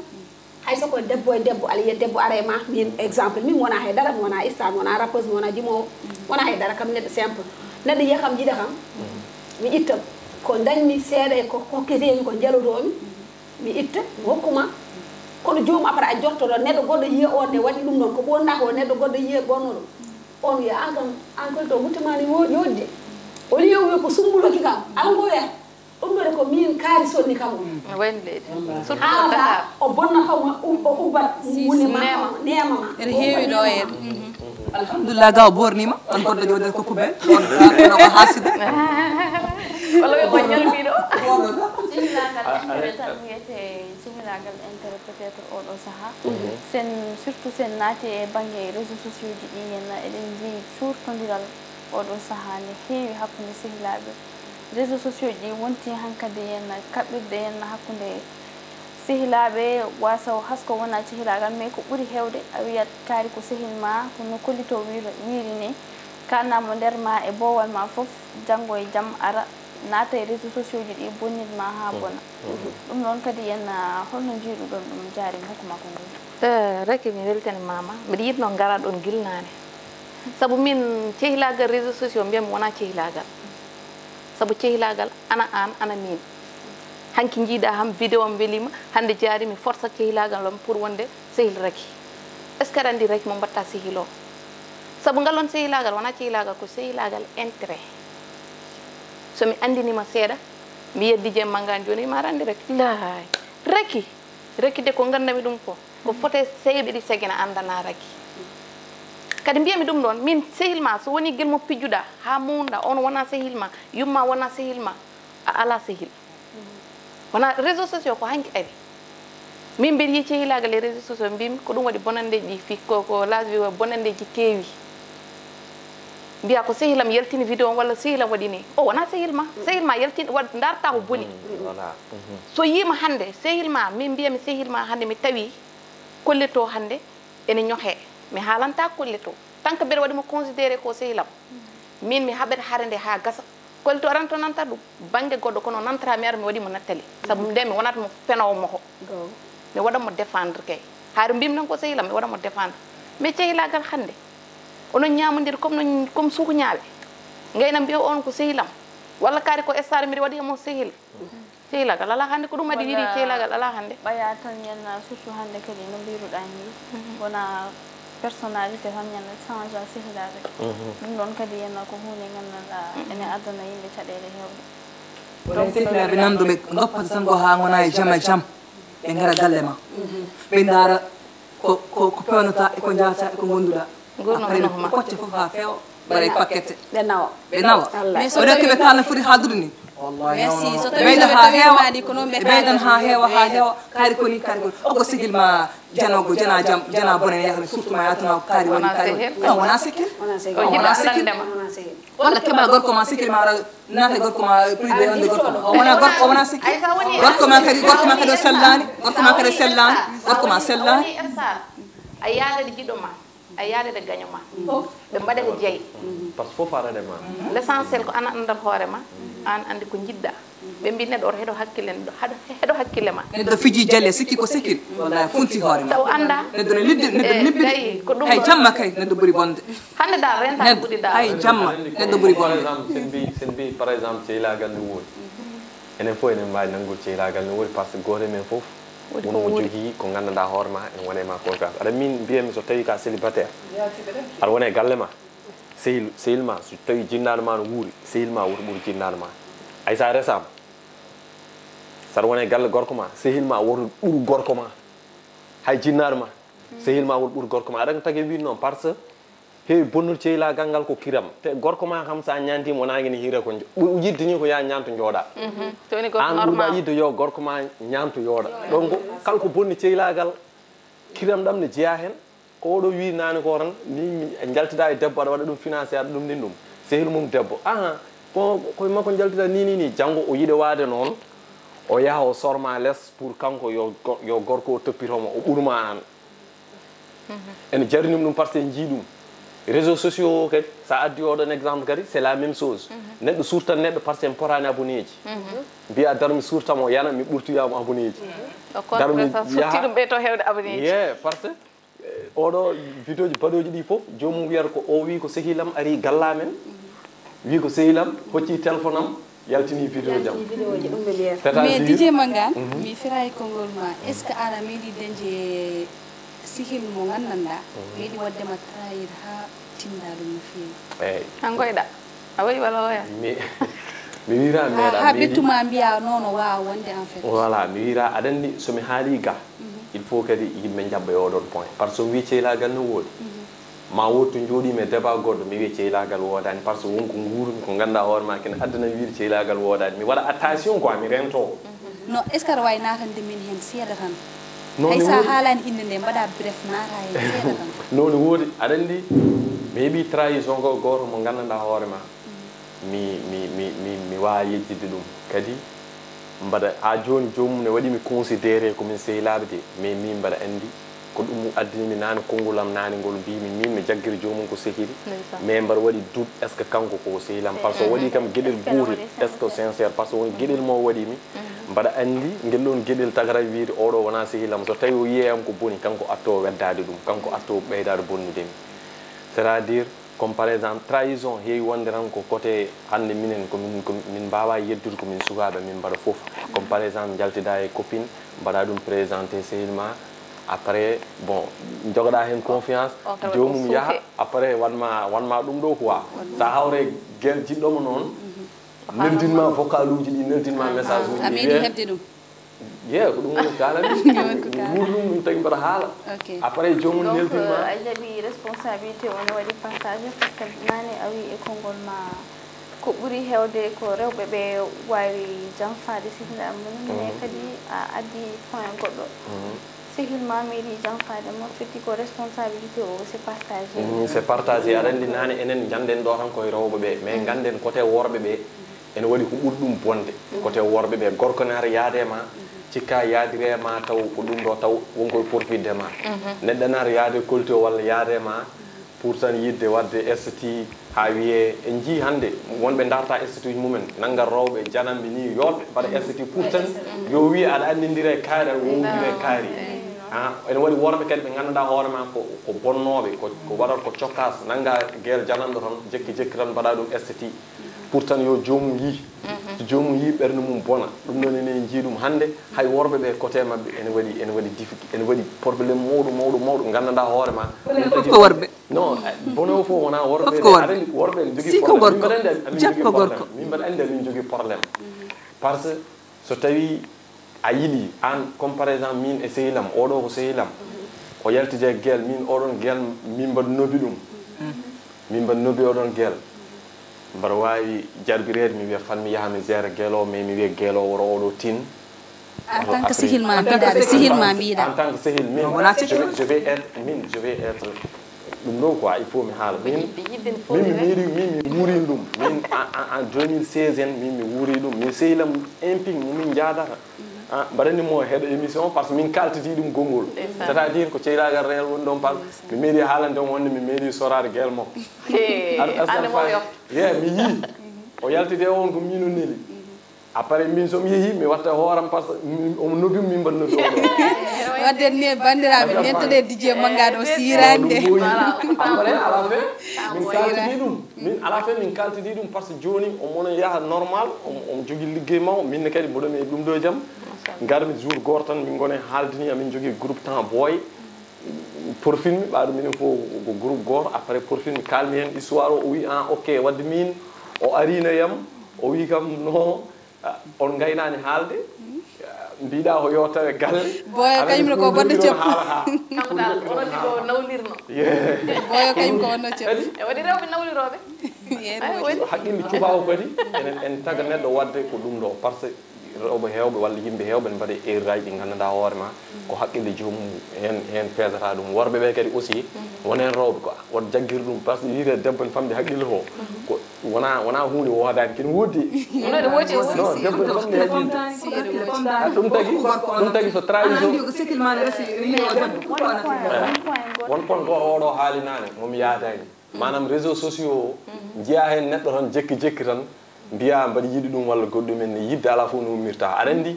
Hay so ko debbo e debbo, aɗa yiya debbo ara e ma, min exemple, min mi wona hay dara, mi wona star, mi wona rappeuse, mi wona jimoowo, mi wona hay dara, kam neɗɗo simple. Neɗɗo yiya kam, jiɗa kam, mi ƴitta ko dañmi seeɗa e ko hokketemi, ko njalotoomi, mi itta, mi hokkuma. Kono joomum après a jottoɗo, neɗɗo goɗɗo yiya on ne waɗi ɗum ɗon, ko ɓornata ko neɗɗo goɗɗo yiya ɓorno ɗum. On wiya, an kam, an koye to wutte ma ne wo-, yodde. Au lieu wiya ko Sumbul hokki kam, ala ko wiya. Ɗum ɗo de ko min kaari sonni kam o. No wayno leydi. Surtout ko haalata Dakar. O bonna kam o ub-, o ubbat wune ma, neema ma. Ene heewi ɗo en. Alhamdulillah, ga o bornima. On goɗɗo jooɗata ko poubelle. On ko haasida. Walla ɓe ko ñalbiɗo. Jibinangal intérêt tan wiyete jibinangal intérêt peut-être oɗo saha. Sen, surtout sen naati e bangge réseaux sociaux ji ɗi, henna eɗen njiyi cuurtondiral oɗo saha ne heewi hakkunde sehilaaɓe. Réseaux sociaux ji wonti hankadi henna kaɓɓirde henna hakkunde sehilaaɓe, wasa o hasko wona cehilaagal, mais ko ɓuri heewde a wiyat kaari ko sehil ma, kono kollito wiiri, wiiri ni, kalnamo nder ma e boowal ma fof, janngo e jam ara, naata e réseaux sociaux ji ɗi, bonnit ma haa bona. Ɗum noon kadi, en, ah, holno njiiruɗon ɗum, Diary, hukuma ko ngol? Eh, Raky, mi weltanima ma. Mbiɗa yiɗno ngara ɗon gila naane. Sabu min, cehilaagal réseaux sociaux, mbiyami wona cehilaagal. Sabu cehilaagal, ana aan, ana min. Hanki njiiɗa ham, vidéo am welima, hannde Diary mi forsa cehilaagal am pour wonde sehil Raky. Est-ce que aɗa anndi Raky mo mbatta sehil o? Sabu ngal on sehilaagal wona cehilaagal, ko sehilaagal intérêt. So mi anndinima seeɗa, mi yeddi Dieng Mangane jooni, ma aɗa anndi Raky. Laay. Raky, Raky de ko ngandami ɗum ko, ko fote seeɓe ɗi segena anndana Raky. Kadi mbiyami ɗum ɗon, min sehil ma, so woni gel mo pijjuɗa, haa muunɗa, on wona sehil ma, yumma wona sehil ma, a ala sehil. Wona réseaux sociaux ko hanki ari. Min mbiɗa yi'i cehilaagal e réseaux sociaux, mbimi ko ɗum waɗi bonanndeeji ɗi fi-, ko, ko Laas wi bonanndeeji keewi. Mbiya ko sehilam yaltini vidéo walla sehilam waɗi ni. O wona sehil ma. Sehil ma yaltini, waɗ, ndarta ko boni. Voilà. So yiima hannde, sehil ma, min mbiyami sehil ma hannde mi tawi kollito hannde ene ñohe. Mi haalanta kollito. Tant que mbeɗa waɗi mo considéré ko sehilam. Min mi haɓet hare nde haa gasa. Kollito aranto nanta ɗum bannge goɗɗo, kono nantata mi ara mi waɗi mo nettali. Sabu nde mi wonat mo fenoowo mo ko. Mi waɗa mo défendre kay. Haade mbimi nan ko sehila, mi waɗa mo défendre. Mais cehilaagal hannde, onon ñaamondiri comme no, comme suuku ñaawe. Ngayna mbiya on ko sehilam. Walla kaari ko star mbiɗa waɗi e mo sehil. Cehilaagal alaa hannde, ko ɗum addi wiiri cehilaagal alaa hannde. Ɓaya tan, ñanna surtout hannde kadi no mbiruɗaa ni, wona personnalité tan, ñanna change a sehilaaɓe. Ɗum ɗon kadi, ñanna ko huunde nganndanɗaa ene addana yimɓe caɗeele heewɗe. Wona sehilaaɓe nanduɓe, doppata tan ko haa ngona e jam e jam. Ɓe ngara galle ma. Ɓe ndaara ko, ko, ko pewnata e ko njaata e ko ngonduɗa. Après, ɓe kocca fof haa feewa, mbaɗa e paquet. Ɓe nawa. Ɓe nawa. Wallaahi. Oɗo keɓe kala foti haaldude ni. Merci. So tawi ɓeyda ɓe haa tawi heewa. Maɗi ko noon ɓe ɓeydan haa heewa, haa heewa. Kaari ko ni, kaari ko ni. O ko sehil ma janogo, jana jam, jana bone, yahata surtout ma yatuna ko kaari woni, kaari woni. Non, wona sehil. Wona sehil. Wona sehil. Walla keɓa gorko ma sehil ma ara naata gorko ma privé wonde gorko ma. O wona gorko, o wona sehil. Gorko ma kadi, gorko ma kadi o sellani. Gorko ma kadi o sellani. Gorko ma sellani. A yaada ɗo jiɗo ma. A yaada ɗo gaño ma. Fof. Ɓe mbaɗa ko jeyi. Parce que fof arade ma. L'essentiel ko an anndal hoore ma. An anndi ko njiɗɗa. Ɓe mbi neɗɗo oto heɗo hakkille, neɗɗo haɗo, heɗo hakkille ma. Neɗɗo fiji jale sikki ko sehil. Wallahi funti hoore ma. Taw annda. Neɗɗo no liddi, neɗɗo no libbiri. Eyi, ko ɗum ɗon. Hay jamma kay, neɗɗo ɓuri bonde. Hannde dal renta ɓuri dal. Hay jamma, neɗɗo ɓuri bonde. Par exemple, sen mbi, sen mbi, par exemple, sehilaagal no woodi. Enen fof enen mbaawi nanngude sehilaagal no woodi, par ce que gooto e men fof woni ko mo jogii ko nganndanɗaa hoore ma, ene wona e ma confiance. Aɗa min mbiyatmi so tawii ka célibataire, aɗa wona e galle ma, sehil, sehil ma, so tawii jinnaaɗo ma no wuuri, sehil ma woto ɓuri jinnaaɗo ma. Hay so a resaama, Saɗa wona e galle gorko ma, sehil ma woto ɓur gorko ma. Hay jinnaɗo ma, sehil ma woto ɓur gorko ma. Aɗa anndi tagi wiide noon, par ce que heewi bonnol ceylaagal ngal ko kiram. Te gorko ma kam, so a ñaantiima, wonaa ngene hiira ko njo-, ɓuri yidde ni ko yaa ñaanto njooɗa. Mhm. So woni gorko an ɓurɗa normal. Yidde yo gorko ma ñaanto yooɗa. Donc, kala ko bonni ceylaagal, kiram ɗam ne jeyaa heen. Ko oɗo wii naane ko tan, ni mi jaltida e debbo, aɗa waɗa ɗum financé, aɗa ɗum nin ɗum. Sehil mum debbo, aha, ko, koye makko jaltida ni, ni, ni. Janngo o yiɗe waade noon, o yaha o sorma les pour kanko yo go-, yo gorko o toppito mo, o ɓurma an. Mhm. Ene jarni ɗum, par ce que en njii ɗum. Réseaux sociaux o kadi, so a addi oɗon exemple kadi, c'est la même chose. Mhm. Neɗɗo surtan neɗɗo par ce que en potaani abonné ji. Mhm. Mbiya, "Dar mi surta mo, yana mi ɓurtoya mo abonné ji." Au contraire, Dar mi sa sutti yaha ɗum ɓeyto heewde abonné ji. Yeah, par ce que oɗo vidéo ji baɗooji ɗi fof, joomum wiyata ko o wi ko sehil am ari galla men, wi ko sehil am hocci téléphone am, yaltini vidéo ji am. Yaltini vidéo ji, ɗum ɓe mbiyata. C'est-à-dire, mais D J Mangane, mhm, mi fira e konngol ma, est-ce que aɗa meeɗi dañde sehil mo nganndanɗaa, mhm, meeɗi waɗde ma trahir haa tinda ɗum no feewi? Eyyi. An koyɗa, a wayi walla waya? Mi, mi wira ha, meeɗa, ha meeɗi. Ɓettuma mbiya noon o waawa wonde en fait. Voilà, mi wira, aɗa anndi so mi haali ga, mhm, il faut kadi yimɓe njaɓɓa e oɗon point. Par ce que so mi wii ceylaagal no woodi. Mhm. Ma wood to njooɗiimi e débat goɗɗo, mi wiya ceylaagal woodaani. Par ce que won ko nguurumi, ko ngannduɗaa hoore ma, kene addanam wiide ceylaagal woodaani. Mi waɗa attention quoi, mi rento. Mhm. Non, est-ce que aɗa waawi naatande min heen seeɗa tan? Non, hay so a haalaani innde nde, mbaɗa bref, naata heen seeɗa tan. Non, ne woodi. Aɗa anndi, mi heɓii trahison ko gooto mo nganndanɗaa hoore ma. Mi, mi, mi, mi, mi waawaa yejjitde ɗum. Kadi mbaɗa, haa jooni joomum ne waɗi mi considéré ko min sehilaaɓe de, mais min mbaɗa anndi ko ɗum addani mi naane konngol am naane ngol, mbiymi min mi jaggira joomum ko sehil. Ndeysaan. Mais mbaɗa waɗi doute, est-ce que kanko ko sehil am? Par ce que o waɗi kam geɗel gootel, est-ce que sincère? Par ce que won geɗel mo o waɗi mi, mhm, mbaɗa anndi ngel ɗon geɗel tagata wiide oɗo wonaa sehil am. So tawi o yiyii am ko boni, kanko atto o weddaade ɗum, kanko atto o ɓeydaade bonnude mi. C'est-à-dire, comme par exemple, trahison heewi wonde tan ko côté hannde minen, ko min, ko min mbaawaa yeddude ko min sukaaɓe, min mbaɗa fof. Comme par exemple, njaltida e copine, mbaɗa ɗum présenté sehil ma, après, bon, jogoɗa heen confiance, joomum yaha, après, wanma, wanma ɗum ɗo quoi. Sa hawre gel jiɗɗo mo noon, mhm, neldinma vocal uji ɗi, neldinma message uji a ɗi, meeɗi heɓde ɗum? Ye, ko ɗum woni ko kaalami. Ɗum woni ko kaalami. Wuur ɗum, ɗum tagi mbaɗa haala. Ok. Après, joomum donc, neldi ma. Euh, a jaɓi responsabilité o ne waɗi partagé, par ce que naane a wi e konngol ma ko ɓuri heewde ko rewɓe ɓe waawi janfaade sehil am. Mhm. Mais kadi a addi point goɗɗo. Mhm. Sehil ma meeɗi janfaade mo, firti ko responsabilité o, c'est partagé. Mhm, c'est partagé. Aɗa anndi naane enen njanɗen ɗo tan koye rewɓe ɓe, mais ngannden côté worɓe ɓe, ene waɗi ko ɓuri ɗum bonde. Côté worɓe ɓe, gorko ne ara yaade ma, cikka yaadire ma taw ko ɗum ɗo taw won koye porfidde ma. Mhm. Neɗɗo ne ara yaade kolti o walla yaade ma pour tan yiɗde waɗde esthétique, haa wiyee en njii hannde wonɓe ndarta esthétique mumen, nannga rewɓe jananɓe ni yooɓe mbaɗa esthétique pour tan yo wii aɗa anndindira e kaari, aɗa wowlindira e kaari. Ah, ene waɗi worɓe kadi ɓe nganndanɗaa hoore ma ko, ko bonnooɓe, ko, ko waɗata ko cokkaas, nannga gel jananɗo tan, jekki jekki tan mbaɗa ɗum esthétique. Pour tan yo joomum yii. Mhm. So joomum yii ɓernde mum bona. Ɗum ɗon ene en njii ɗum hannde, hay worɓe ɓe côté maɓɓe ene waɗi, ene waɗi difficulté, ene waɗi problème mawɗo, mawɗo, mawɗo, nganndanɗaa hoore ma. Fof ko worɓe. Non, eh, bono o fof wonaa worɓe. Fof ko worɓe. Aɗa anndi worɓe ene njogii si ko problème. Gorko, min mbaɗa anndi amin njogii problème. Jappa gorko. Min mbaɗa anndi amin njogii problème. Mhm. Par ce que so tawii a yiɗi, aan, comme par exemple, min e sehil am, oɗo ko sehil am, o yaltidi e gel, min oɗon gel, min mbaɗa nobi ɗum. Min mbaɗa nobi oɗon gel. Mbaɗa waawi jarbireede, mi wiya fan mi yaha mi jeera gel o, mais mi wiya gel o woro oɗo tin. En tant que sehil ma mbiɗa, sehil ma mbiɗa. En tant que sehil, min, je vais, je vais être, min, je vais être ɗum ɗo quoi, il faut mi haala. Min, min mi meeɗi, min mi wuuri ɗum. Min, en, en, en deux mille seize en, min mi wuuri ɗum. Min sehil am imping mo min njaadata. Ah, mbaɗani mo heɗo émission, par ce que min kaltidi ɗum konngol. C'est-à-dire ko ceylaagal réel woni ɗon, par ce que mi meeɗi haalande on wonde mi meeɗi soraade gel makko. Hee, ar-, ar-, hannde mo yo. Ye, mi yii. O yaltidi e on ko min o neli. Après, min so mi yehii, mi watta hooram par ce que min, omo nobi, min mbaɗa nobi on ɗo. Wadde ne, banndiraaɓe, ndentoɗen D J Manga ɗo siirande. Ɗum ɓooyi. Après, à la fin, min kaltidi ɗum. Min, à la fin, min kaltidi ɗum par ce que jooni omo yaha normal, omo, omo jogii liggey makko, min ne kadi mboɗo mi e ɗum ɗo e jam. Ngarmi jour gooto tan, min ngoni haaldini, amin njogii groupe temps boy. Profil mi, ɓaaɗo minen fof ko groupe gooto. Après, profil mi kaalmi heen histoire o, o wi, "Ah, ok, wadde min o ariino yam, o wi kam, no, ah, on ngaynaani haalde." Mbiɗa ko yo tawe galle. Boyo kañum ne ko goɗɗo ceppo. Kanko dal onon ɗi ko nawlirno. Boyo kañum ko wonno ceppo. E waɗi rewɓe nawlirooɓe. Haqqille cuɓaawo kadi enen en taga neɗɗo waɗde ko ɗum ɗo, par ce que rewɓe heewɓe walla yimɓe heewɓe ne mbaɗa erreur aji ɗi nganndanɗaa hoore ma ko haqqille joomum heen heen peesata ɗum. Worɓe ɓe kadi aussi won heen rewɓe ko woto jaggir ɗum, par ce que yiyde debbo ne famɗi haqqille ko ko wona wona huunde woodaani kene woodi. Ɗum ɗo ne woodi aussi. Non, debbo ne famɗi haqqille. Ah, ɗum tagi ɗum tagi so trahison. Andi ko sikil ma ne resi wiyo debbo. Won point gooto oɗo haali naane moom yaadaani. Maanaam réseaux sociaux o njiya heen neɗɗo tan jekki jekki tan mbiya mbaɗa yiɗi ɗum walla goɗɗum en ne yidde alaa fof no ummirta aɗa anndi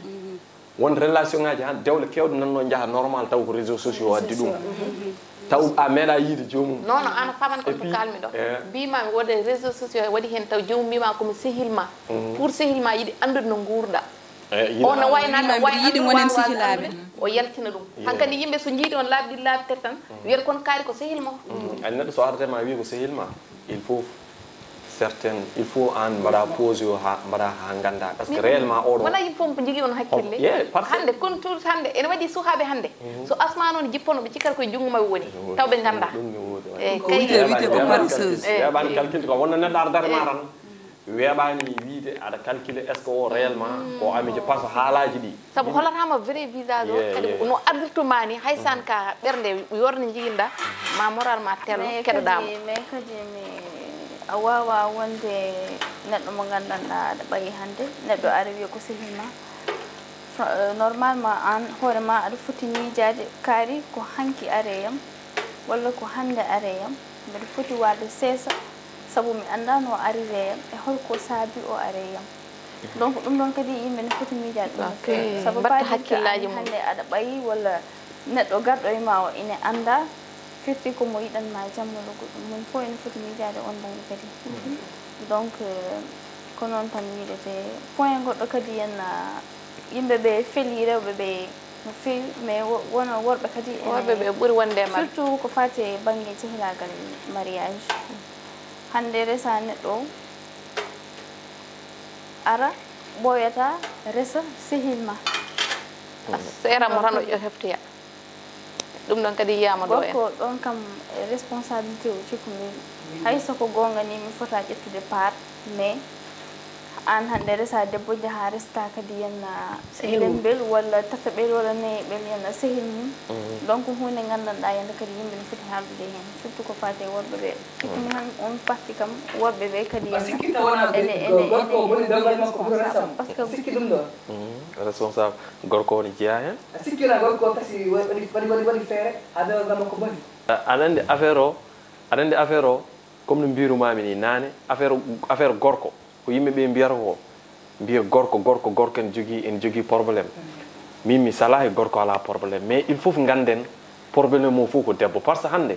won relation ngaji han dewle kewɗe nanno njaha normal taw ko réseaux sociaux addi ɗum taw a meeɗa yiide joomum. Non non, an a faman ko to kalmi ɗo. Mbima mi woda réseaux sociaux waɗi hen taw joomum mbima komi sehil ma, pour sehil ma yiɗi andude no guurɗa. On no wayna no Mbiɗa yiɗi gonen sehilaaɓe. O yaltina ɗum. Hankadi yimɓe so jiidi on laabi ɗiɗi laabi tati tan wiyata kon kaari ko sehil mo. Ay neɗɗo so ardema wi ko sehil ma il faut certaine il faut an mbaɗa pause o ha mbaɗa ha ganda parce que réellement oɗo. Wona yimɓe fof ko jogui on hakkille. Hande kon tout hande ene waɗi sukaɓe hande so asma noon jippono ɓe cikkata koye junngo maɓɓe woni taw ɓe ganda. Eyyi kay. Weeɓani calcule ko wonno neɗɗo ardata ma tan. Weeɓaani wiide aɗa calculer est ce que o réellement ko ami je par ce que haalaaji ɗi. Sabu holataama vrai visage o kadi no ardirtuma ni hay san ka ɓernde yorne jiginɗa ma moral ma tello keɗoɗama. Mais kadi mi a wawa wonde neɗɗo mo gandanɗa aɗa ɓayi hande neɗɗo ara wiya ko sehil ma. Normalement an hoore ma aɗa foti miijaade kaari ko hanki areyam walla ko hannde areyam. Mbeɗa foti waɗde seesa sabu mi anndaa no o ariree yam e hol ko saabii o aree yam. Donc ɗum ɗoon kadi yimɓe ne foti miijaade ɗum no feewi sabu paadinka an hannde aɗa ɓayi walla neɗɗo garɗo e ma o ine anndaa firti ko mo yiɗan ma jam walla goɗɗum moni fof ene foti miijaade oon bannge kadi. Donc ko noon tan miijetee point goɗɗo kadi yen yimɓe ɓe feli rewɓe ɓe no feewi mais wona worɓe kadi worɓe ɓe ɓuri wonde e maɓɓe surtout ko faati e bannge cehilaagal mariage hannde resa neɗɗo o ara ɓooyata resa sehil ma seera mo tan o heftoya ɗum ɗon kadi yiyama ɗo en gorko ɗon kam responsabilité o cikkumin hay soko gonga ni mi fota ƴettude part mais an hannde resa debbo jaha resta kadi yenna lembel walla tataɓel walla neyeɓel yenna sehil mum donc hunde gandanɗa yande kadi yimɓe no foti haaldude hen surtout ko fate worɓe ɓe surtout han on parti kam worɓe ɓe kadi yenna ene ene ene responsable par ce que sikki ɗum ɗo responsable gorko o ne jeeya hen a sikkira gorko o kasi waɗi waɗi waɗi feere ha bewal gam makko boni aɗa andi affaire o aɗa andi affaire o comme no mbirumami ni nane affaire affaire gorko ko yimɓe ɓe mbiyata ko mbiya gorko gorko gorko en jogui en jogui probléme min mi salahi gorko ala probléme mais il faut ganden probléme o fof ko debbo par ce que hande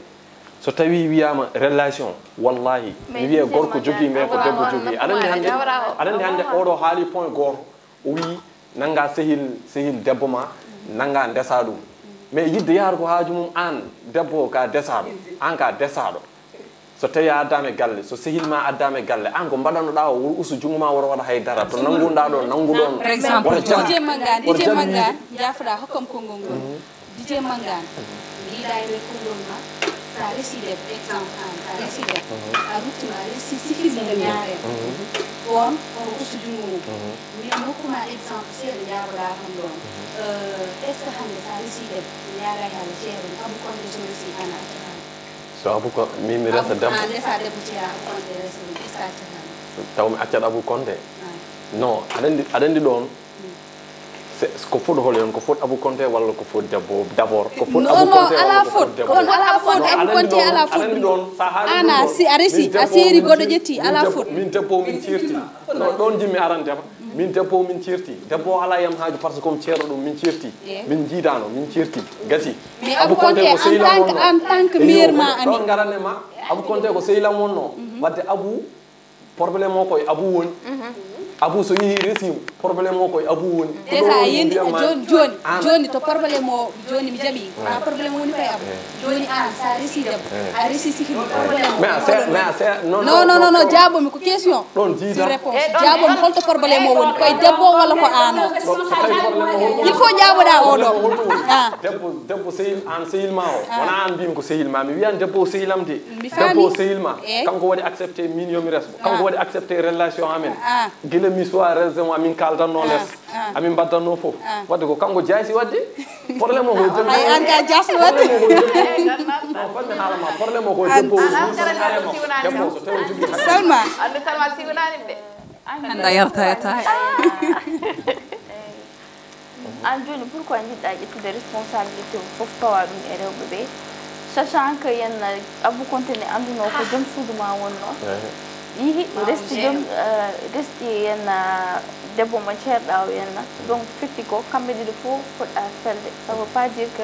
so tawi wiyama relation wallahi mi wiya gorko jogui mais ko debbo jogui aɗa andi hande aɗa andi hande oɗo haali point goto o wi nanga sehil sehil debbo ma nanga ndesa ɗum mais yidde yahata ko haaju mum an debbo o ka desaɗo an ka desaɗo so tawi a addama e galle so sehil ma addama e galle an ko mbaɗanoɗa o wuro usu junngo ma woro waɗa hay dara to nanngunɗa ɗo nanngu ɗon par exemple dije manga dije manga jafoɗa hokkam konngol ngol dije manga mbiɗa e nder konngol ma sa resi debbo exemple an sa resi debbo a ruttima a resi sikirde ñaarel on omo usu junngo mum min hokkuma exemple seeɗa jafoɗa kam ɗon est ce que hande sa resi debbo ñaagay haala ceeɗum abu konde so resi ana accata so abu ko min mi resa debbo an resa debbo ceya abu konde resa ɗum est ce que accata taw mi accat abu konde non aɗa andi aɗa andi ɗon ko fot hol yon ko fot abu konte walla ko fot debbo d' abord ko fot abu konte ala fot on ala fot abu konte ala fot ɗon ana si a resi a seeri goɗɗo ƴetti ala fot min debbo min cirti ɗon jimmi arantema min debbo min cirti debbo ala yam haaju par ce que comme ceerɗo ɗum min cirti min jiidano min cirti gasi mais abu konte ko sehil am wonno en tant que mère ma ami ɗon garanne ma abu konte ko sehil am wonno wadde abu problème o koye abu woni Abu so yehi resi, problème o koye Abu woni. Ko ɗo Déjà a woni yendi ndiyam ma- joni joni An- joni to problème o joni mi jaɓi. A problème woni koye am. Joni an sa resi debbo. A resi sehil ma problème o. Mais a se- mais a se- non, Non non non non jaabomi ko question. Ɗon jiida. Réponse jaabomi holto problème o woni koye debbo o walla ko an o. Ɗo- so tawi problème o holko Il faut jaaboɗa oɗo. Holko woni? Ah. Debbo debbo sehil an sehil ma o. Wona an mbimi ko sehil ma mi wiyan debbo o sehil am de. Mi Debbo o faami. sehil ma. Eh. Kanko waɗi accepté min yomi resbo. Kanko Ah. Waɗi accepté relation amen. Ah. Gila mi suwa relation amin kaldanno Ah. Les. Ah. Amin mbaɗdanno fof. Ah. Wadde ko kanko jaysi wadde. Problème o ko debbo. Ay an ka jasno wadde. Problème o ko debbo. Non, fanmi haala ma. Problème o ko An- debbo. An- An- An- Debbo so tawi o jogii haqqe. Salma. Andu Salma siwnaani de. Anda yarta yarta. An jooni pourquoi njiɗɗa ƴettude responsabilité o fof pawa ɗum e rewɓe ɓe? Sachant que yenna Abou Konte ne anduno ko joom suudu ma wonno. Yihi resti joom resti yenna debbo mo ceerɗa o yenna. Donc firti ko kamɓe ɗiɗo fof poɗɗa felde. Ça veut pas dire que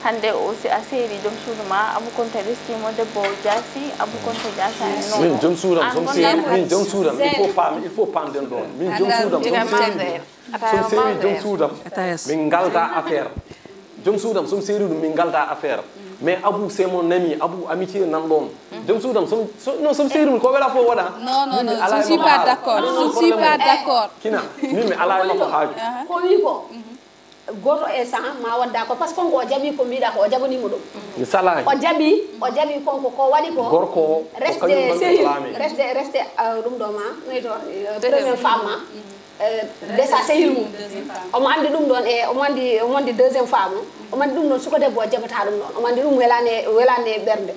hannde o si a seeri joom suudu ma Abou Konte restimo debbo o jaasi Abou Konte jaasani. Non. Min joom suudam som An seeri gonɗa- min joom suudam il faut paam il faut paamden ɗon min joom suudam som seeri. Som seeri joom suudam. Attends. Min ngalda affaire. Joom suudam som seeri ɗum min ngalda affaire. Mais Abou c'est mon ami, Abou amitié nan ɗon. Joom suudam som so- non som seeri ɗum ko wela fof waɗa. Non non Min mi non ala je ne e suis makko pas haala. d'accord. Non, Je non, ne suis pas problème. D'accord. Kina min mi ala e makko haaju. Ko wi ko goto e cent ma wadda ko parce que konko o jaɓi ko mbiɗa ko o jaɓanimo ɗum. Mi salaani. O jaɓi o jaɓi konko ko waɗi ko Gorko o ko resde kañum woni sehil islami. Resde resde uh, ɗum ɗo ma noy to uh, première femme ma uh, desa sehil mum. Omo andi ɗum ɗon e omo andi omo andi deuxième femme mum. Omo andi ɗum ɗon suko debbo o jaɓata ɗum ɗon omo andi ɗum welani welani e ɓernde.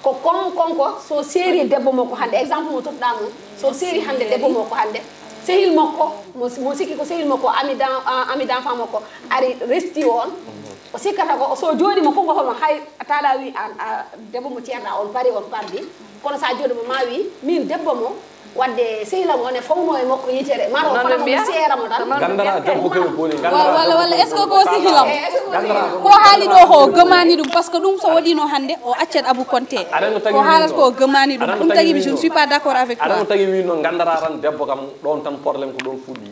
Ko kon konko so seeri debbo makko hannde exemple mo toɗɗa mo so seeri hannde debbo makko hannde sehil makko mo mo sikki ko sehil makko ami dan ami d'enfant makko ari resti on. O sikkata ko so jooɗima konko homo hay taɗa wi an a debbo mo ceerɗa on pari on pardi. Kono sa jooɗima ma wi min debbo mo wadde sehilam o ne fawno e makko yitere maro Non, kono non, mbiya. Seeramo tan. Gandara debbo kene boni Wa- walla walla est ce que ko sehilam? Ko haali ɗo ko o gëmani ɗum par ce que ɗum so waɗino hannde o accat Abou Konte. Ko haalata ko o gëmani ɗum ɗum tagi mi je ne suis pas d'accord avec toi. Aɗa tagi wino gandara tan debbo kam ɗon tan problème ko ɗon fuɗɗi.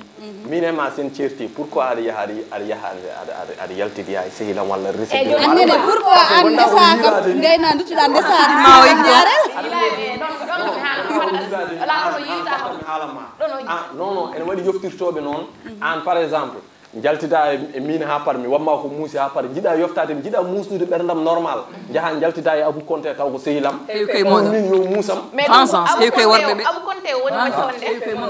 Min e ma sen certi pourquoi aɗa yaha aɗa aɗa yaha aɗa aɗa aɗa yaltidi hay sehilam walla resi. Eyi, jooni Annene pourquoi an ndesa kam gayna duttuɗa ndesa aɗa ñaarel. Alama. Ah, non non ene waɗi yoftirtoɓe noon. An par exemple jaltida e min ha par mi wamma ko muusi ha par jiɗa yoftade mi jiɗa musnude ɓerdam normal. Jaha jaltida e Abou Konte taw ko sehilam. Heewi koye moɗon. Min yo muusam. Mais Vengeance heewi koye worɓe ɓe. Abou Konte woni woni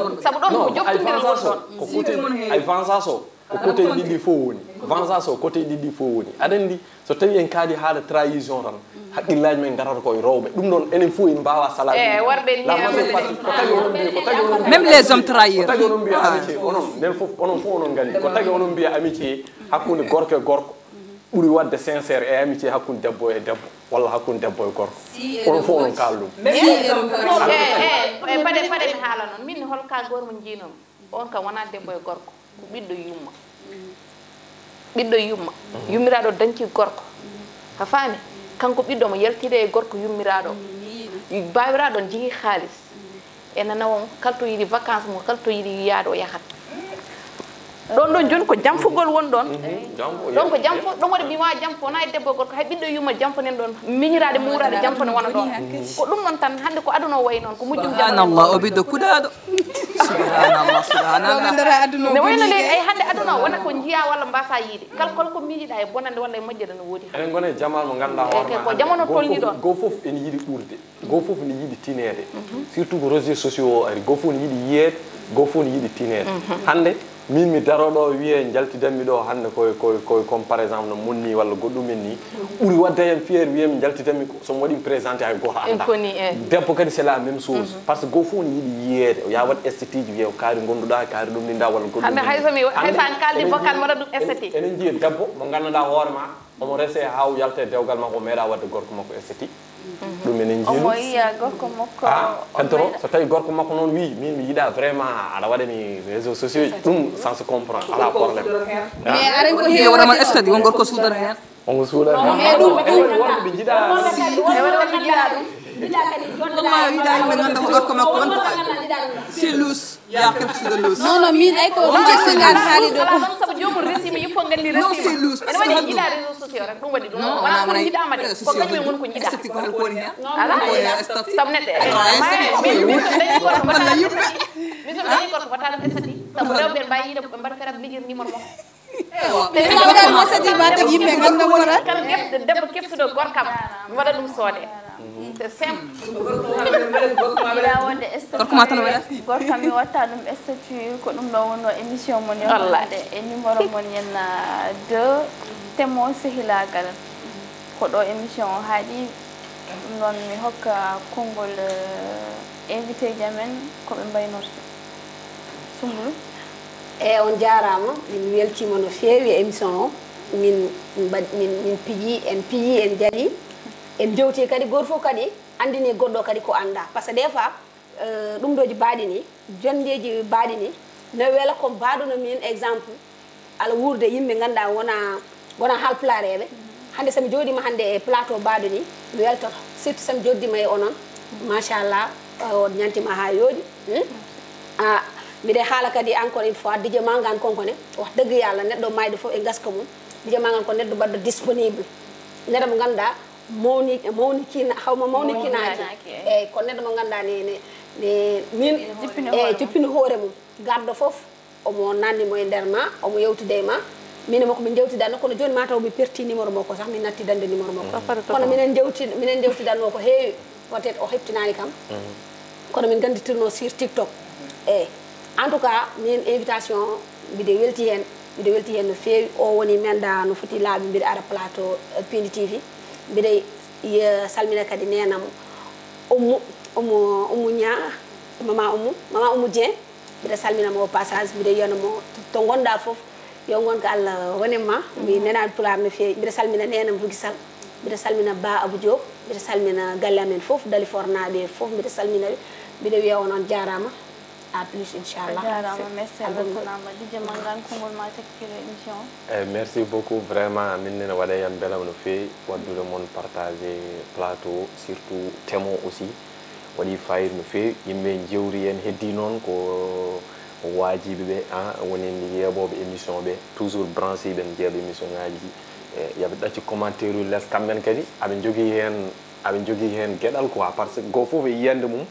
wonde sabu ɗon ko Non, ay joftondiral woni vengeance o ɗon. Ko côté ay vengeance o ko côté ɗiɗi fof woni. Vengeance o côté ɗiɗi fof woni aɗa andi. So tawi en kaali haala trahison tan haqqillaji men ngarata ko e rewɓe ɗum ɗon enen fof en mbawa salaade. Eh, worɓe ni La majeure partie ko tagi onon mbiya ko tagi onon mbiya Même les hommes ko trahir. Tagi onon mbiya amitié onon nen fof onon fof onon gandi ko tagi onon mbiya amitié hakkunde gorko e gorko ɓuri wadde sincère e amitié hakkunde debbo e debbo walla hakkunde debbo e gorko. Onon fof onon kaala ɗum. Paɗe paɗe mi haala noon min hol ka goto mo jiinomi. On kam wona debbo e gorko ko ɓiɗɗo yumma. Ɓiɗɗo yumma. Yummiraɗo danci gorko. A faami? Kanko ɓiɗɗo mo yaltide e gorko yummiraɗo. Bawiraɗo on jigi haalis. E nana on kala to yiɗi vacance mo kala to yiɗi yaade o yahat. Ɗon ɗon joni ko jamfugol won ɗon. Ɗon ko jamfo ɗon waɗi mi wawa jamfo wona e debbo e gorko hay ɓiɗɗo yumma jamfonen ɗon miñiraɗe muuraɗe jamfone wona ɗon. Ko ɗum ɗon tan hande ko aduna o wayi noon ko mujjum. Subhanallah o ɓiɗɗo kuɗaɗo. Subhanallah subhanallah. Ne wayno leydi ay hande aduna o wona ko jiya walla mbasa yiide kala kala ko miijiɗa e bonande walla e moƴƴere no woodi. Eɗen gona e jamal mo ganduɗa hoore ma ko jamano tolni ɗon. Goo fof ene yiɗi ɓurde. Goo fof ne yiɗi tineede. Surtout ko réseaux sociaux o ari goo fof ne yiɗi yiyeede. Goo fof ne yiɗi tineede. Hande min mi daro ɗo wiye jaltidanmi ɗo hande koye koye koye comme par exemple no monni walla goɗɗum en ni. Ɓuri wadde hen fier wiyemi jaltidanmi somi waɗi présenté hay goto anda. Debbo kadi c'est la même chose. Par ce que goo fof ne yiɗi yiyeede o yaha waɗ esthétique wiye o kaari gonduɗa kaari ɗum ɗinɗa walla goɗɗum. Hande hay somi hay sa kaldi vocal mbaɗa ɗum esthétique. Enen jiya debbo mo ganduɗa hoore ma omo rese ha o yalta e dewgal makko o meeɗa wadde gorko makko esthétique. Ɗum enen jiya ɗum. Omo yiya gorko makko. Ah, kantoro so tawi gorko makko noon wi min mi yiɗa vraiment aɗa waɗani réseaux sociaux ji ɗum ça se comprend ala problème. Mais aren ko heewi waɗama esthétique won gorko suudata hen. Onko suudata hen. Mais ɗum ɓe jiɗa. Ɓe waɗi worɓe ɓe jiɗa ɗum. Ɗum ma wiɗa yimɓe ngannda ko gorko makko on. C'est louche. Il y a quelque chose de louche. Non, non, min ay ko ɗum ɓe ngal haali ɗo. Sabu joomum resimi, il faut nganndi resima. Non, c'est louche. Ene waɗi jiiɗa réseau sociaux rek, ɗum waɗi ɗum. Non, wona ko jiiɗama de, ko kañum en woni ko jiiɗa. Esthétique ko hol ko woni hen? Ala. Ko ya esthétique. Sabu neɗɗo e ma min min so dañi gorko walla yimɓe. Min so dañi gorko wata ɗum esthétique. Sabu rewɓe en mbawi yiide ɓe mbaɗa fera ɓe liggir numéro makko. Ewa. Te ɗum ɗon mo sadi ma tagi yimɓe ngannda wona. Kala defde debbo keftuɗo gorkam, mi waɗa ɗum soode. C'est simple. Yiɗa wonde statut. Gorko ma tan o waɗa. Gorko mi watta ɗum statut, ko ɗum ɗo wonno émission mon yo hannde e numéro mon yen deux temo sehilagal. Ko ɗo émission o haaɗi. Ɗum noon mi hokka konngol invité ji amen ko ɓe mbaynorta. Sumbulu. E on jaaraama, min weltiima no feewi e émission o. Min min mbaɗ- min min piji en piji en jali, en jewti kadi gooto fof kadi anndini goɗɗo kadi ko annda, par ce que des fois ɗum ɗoji mbaɗi ni, jonndeji mbaɗi ni, no wela ko mbaɗuno min exemple, ala wuurde yimɓe ngannduɗaa wona wona haalpulareeɓe. Hannde so mi jooɗiima hannde e plateau mbaɗo ni, mi weltoto, surtout so mi jooɗiima e onon. Machallah, on ñantiima haa yooɗi. Hmm? Ah, miɗe haala kadi encore une fois, Didier Mangane Konkone, wax dëgg yàlla neɗɗo mayɗo fof e ngaska mum. Didier Mangane ko neɗɗo baɗɗo disponible, neɗɗo mo ngannduɗaa mawni mawni kina xaw ma mawni kinaaji. Eyyi, ko neɗɗo mo ngannduɗaa ne ne ne min e jippini hoore mum, garɗo fof omo nanni mo e nder ma, omo yewtida e ma. Min e makko min jewtidanno, kono joni mataw mi perti numéro makko sax, mi natti dañde numéro makko. Kono minen jewti minen jewtidanno ko heewi, peut-être o heptinani kam. Kono min gannditirno sur TikTok. Eyyi, en tout cas min invitation o mbiɗo welti heen. Mbiɗo welti heen no feewi. O woni menda no foti laabi mbiɗo ara plateau Pindi TV. Mbiɗo salmina kadi neenam Ummu Ummu Ummu Ña, mama Ummu, mama Ummu Dieng. Mbiɗa salmina mo au passage, mbiɗa wiyana mo to ngonɗa fof, yo ngonka Allah wonen ma. Mi nenani pulaar no feewi. Mbiɗa salmina nenam Rugisal, mbiɗa salmina Ba Abou Diop, mbiɗa salmina galle amen fof, Dalifor naaɓe fof mbiɗa salmina ɓe. Mbiɗa wiya on on jaarama. À plus, inchallah. Jarama, merci, a weltanama. Didier Mangane, konngol ma cakkitiiɗo émission o. Eyyi, merci beaucoup, vraiment min ne waɗa yam belam no feewi waddude mon partager plateau o, surtout thème o aussi waɗi fayida no feewi. Yimɓe jewri en, heddi noon ko waajiɓe ɓe, a woni yeeɓoɓe émission ɓe, toujours branché ɓen jeeɓa émission ngaji. E yooɓe ɗaccu commentaire uji les, kamɓen kadi aɓe jogui hen aɓe jogui hen gueɗal quoi, parce que goto foof e yiyande mum.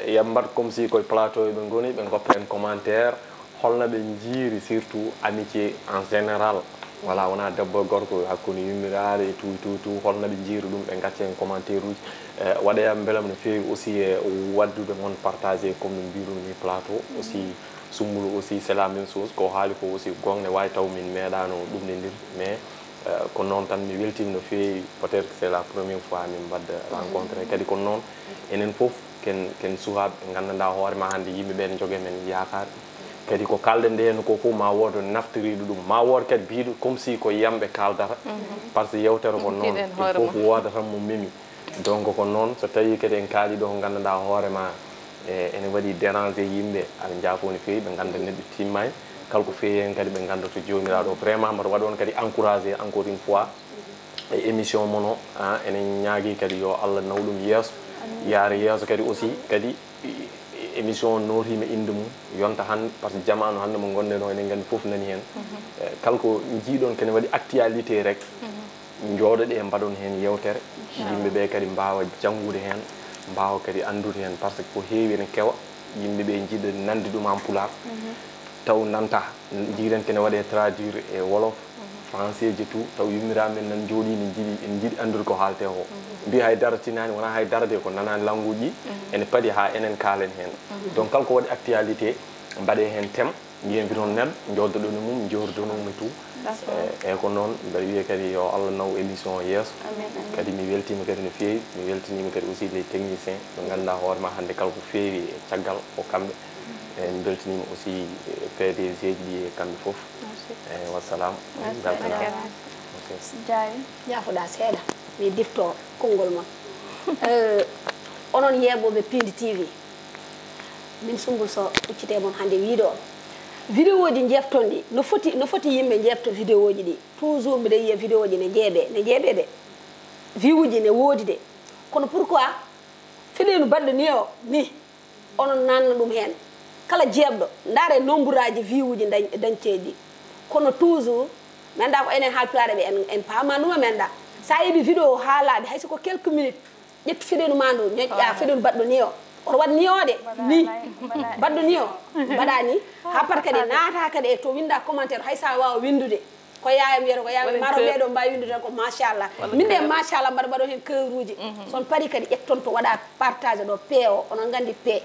Yooɓe mbaɗ comme si koye plateau ɓe goni, ɓe goppa hen commentaire, holno ɓe jiiri surtout amitié en général. Voilà, wona debbo e gorko, hakkude yummiraare e tout tout tout, holno ɓe jiiri ɗum, ɓe gacca hen commentaire uji. E waɗa yam belam no feewi aussi e waddude mon partager comme no mbirumi plateau aussi. Sumbulu aussi c'est la même chose, ko haali ko aussi gonga, ne wawi taw min meeɗano ɗumɗindir, mais ko noon tan, mi weltima no feewi. Peut-être c'est la première fois min mbadda rencontre, kadi ko noon enen fof ken ken sukaɓe ɓe gandanɗa hoore ma hande, yimɓeɓe ne jogue men yakare. Kadi ko kalɗen nde henna ko fof ma woodo naftoriɗo ɗum, ma wood kadi biɗo comme si ko yamɓe kaldata. Par ce que yewtere ko noon, il faut ko wooda tan mo memi. Donc ko noon, so tawi kadi en kaali ɗo ko gandanɗa hoore ma e ene waɗi déranger yimɓe, aɓe jaafo no feewi, ɓe ganda neɗɗo timmani. Kala ko feewi hen kadi ɓe ganda to jomiraɗo o. Vraiment mbaɗa waɗa on kadi encouragé encore une fois e émission mon o. Enen ñaagui kadi yo Allah naw ɗum yeeso, yaara yeeso kadi aussi kadi émission o notima inde mum yonta hande, par ce que jamanu hande mo gonɗen o enen gandi foof nani hen. Kala ko jiiɗon kene waɗi actualité rek, jooɗoɗe mbaɗon heen yewtere, yimɓe ɓe kadi mbaawa janngude heen, mbaawa kadi anndude heen, par ce que ko heewi ene kewa, yimɓe ɓe njiɗa nande ɗum en pulaar, taw nanta, jiiren kene waɗe traduire e wolof, français ji tout, taw yummiraaɓe men nan njooɗii ne njiɗi, ene njiɗi anndude ko haalte ko. Mbi hay dara tinaani, wonaa hay dara de, ko nanaani lannguuji ɗi, ene padi haa enen kaalen heen. Donc kala ko waɗi actualité, mbaɗe heen thème, mbiyen mbi toon neɗɗo, joddoɗon e mum, jordonon mo tout. Eyyi, ko noon, mbeɗa wiya kadi yo Allah naw émission o yeeso. Kadi mi weltima kadi no feewi, mi weltanima kadi aussi les techniciens ɓe ganduɗa hoore ma hande kala ko feewi e caggal ko kamɓe. Eyyi, mi beltanima aussi PDG ji ɗi e kamɓe foof. Eyyi, wassalam. Beltanama. Jaawi. Jaafoɗa seeɗa, mi difto konngol mon. Onon yeeɓoɓe Pindi TV, min Sumbul Sow huccite mon hande wiide on, vidéo ji jefton ɗi no foti, no foti yimɓe jefto vidéo ji ɗi. Toujours mbiɗa yiya vidéo ji ne jeeɓe, ne jeeɓe de, vue uji ne woodi de, kono pourquoi Fiɗeenu baɗɗo ni o ni, onon nanna ɗum heen. Kala jeeɓɗo, ndaare nomburaaji viwuuji dañ-, dañceeji. Kono toujours, mi anndaa ko enen Haalpulaare ɓe en, en paamaanuma, mi anndaa. So a yiɗi vidéo haalaaɓe, hay so ko quelques minutes, ƴettu fiɗeenu ma ndu, ñoƴƴa fiɗeenu baɗɗo ni o. Oto waɗ ni o de, ni. Baɗɗo ni o, mbaɗa ni. Haa par kadi naata kadi e to winnda commentaire, hay so a waawa winndude. Ko yaayam wiyata, ko yaayam, maro ɓeeɗo mbaawi winndude tan ko machallah. Min de machallah, mbaɗa mbaɗo heen kewruuji. So on pari kadi ƴetton to waɗa partage ɗo, P O, onon nganndi P.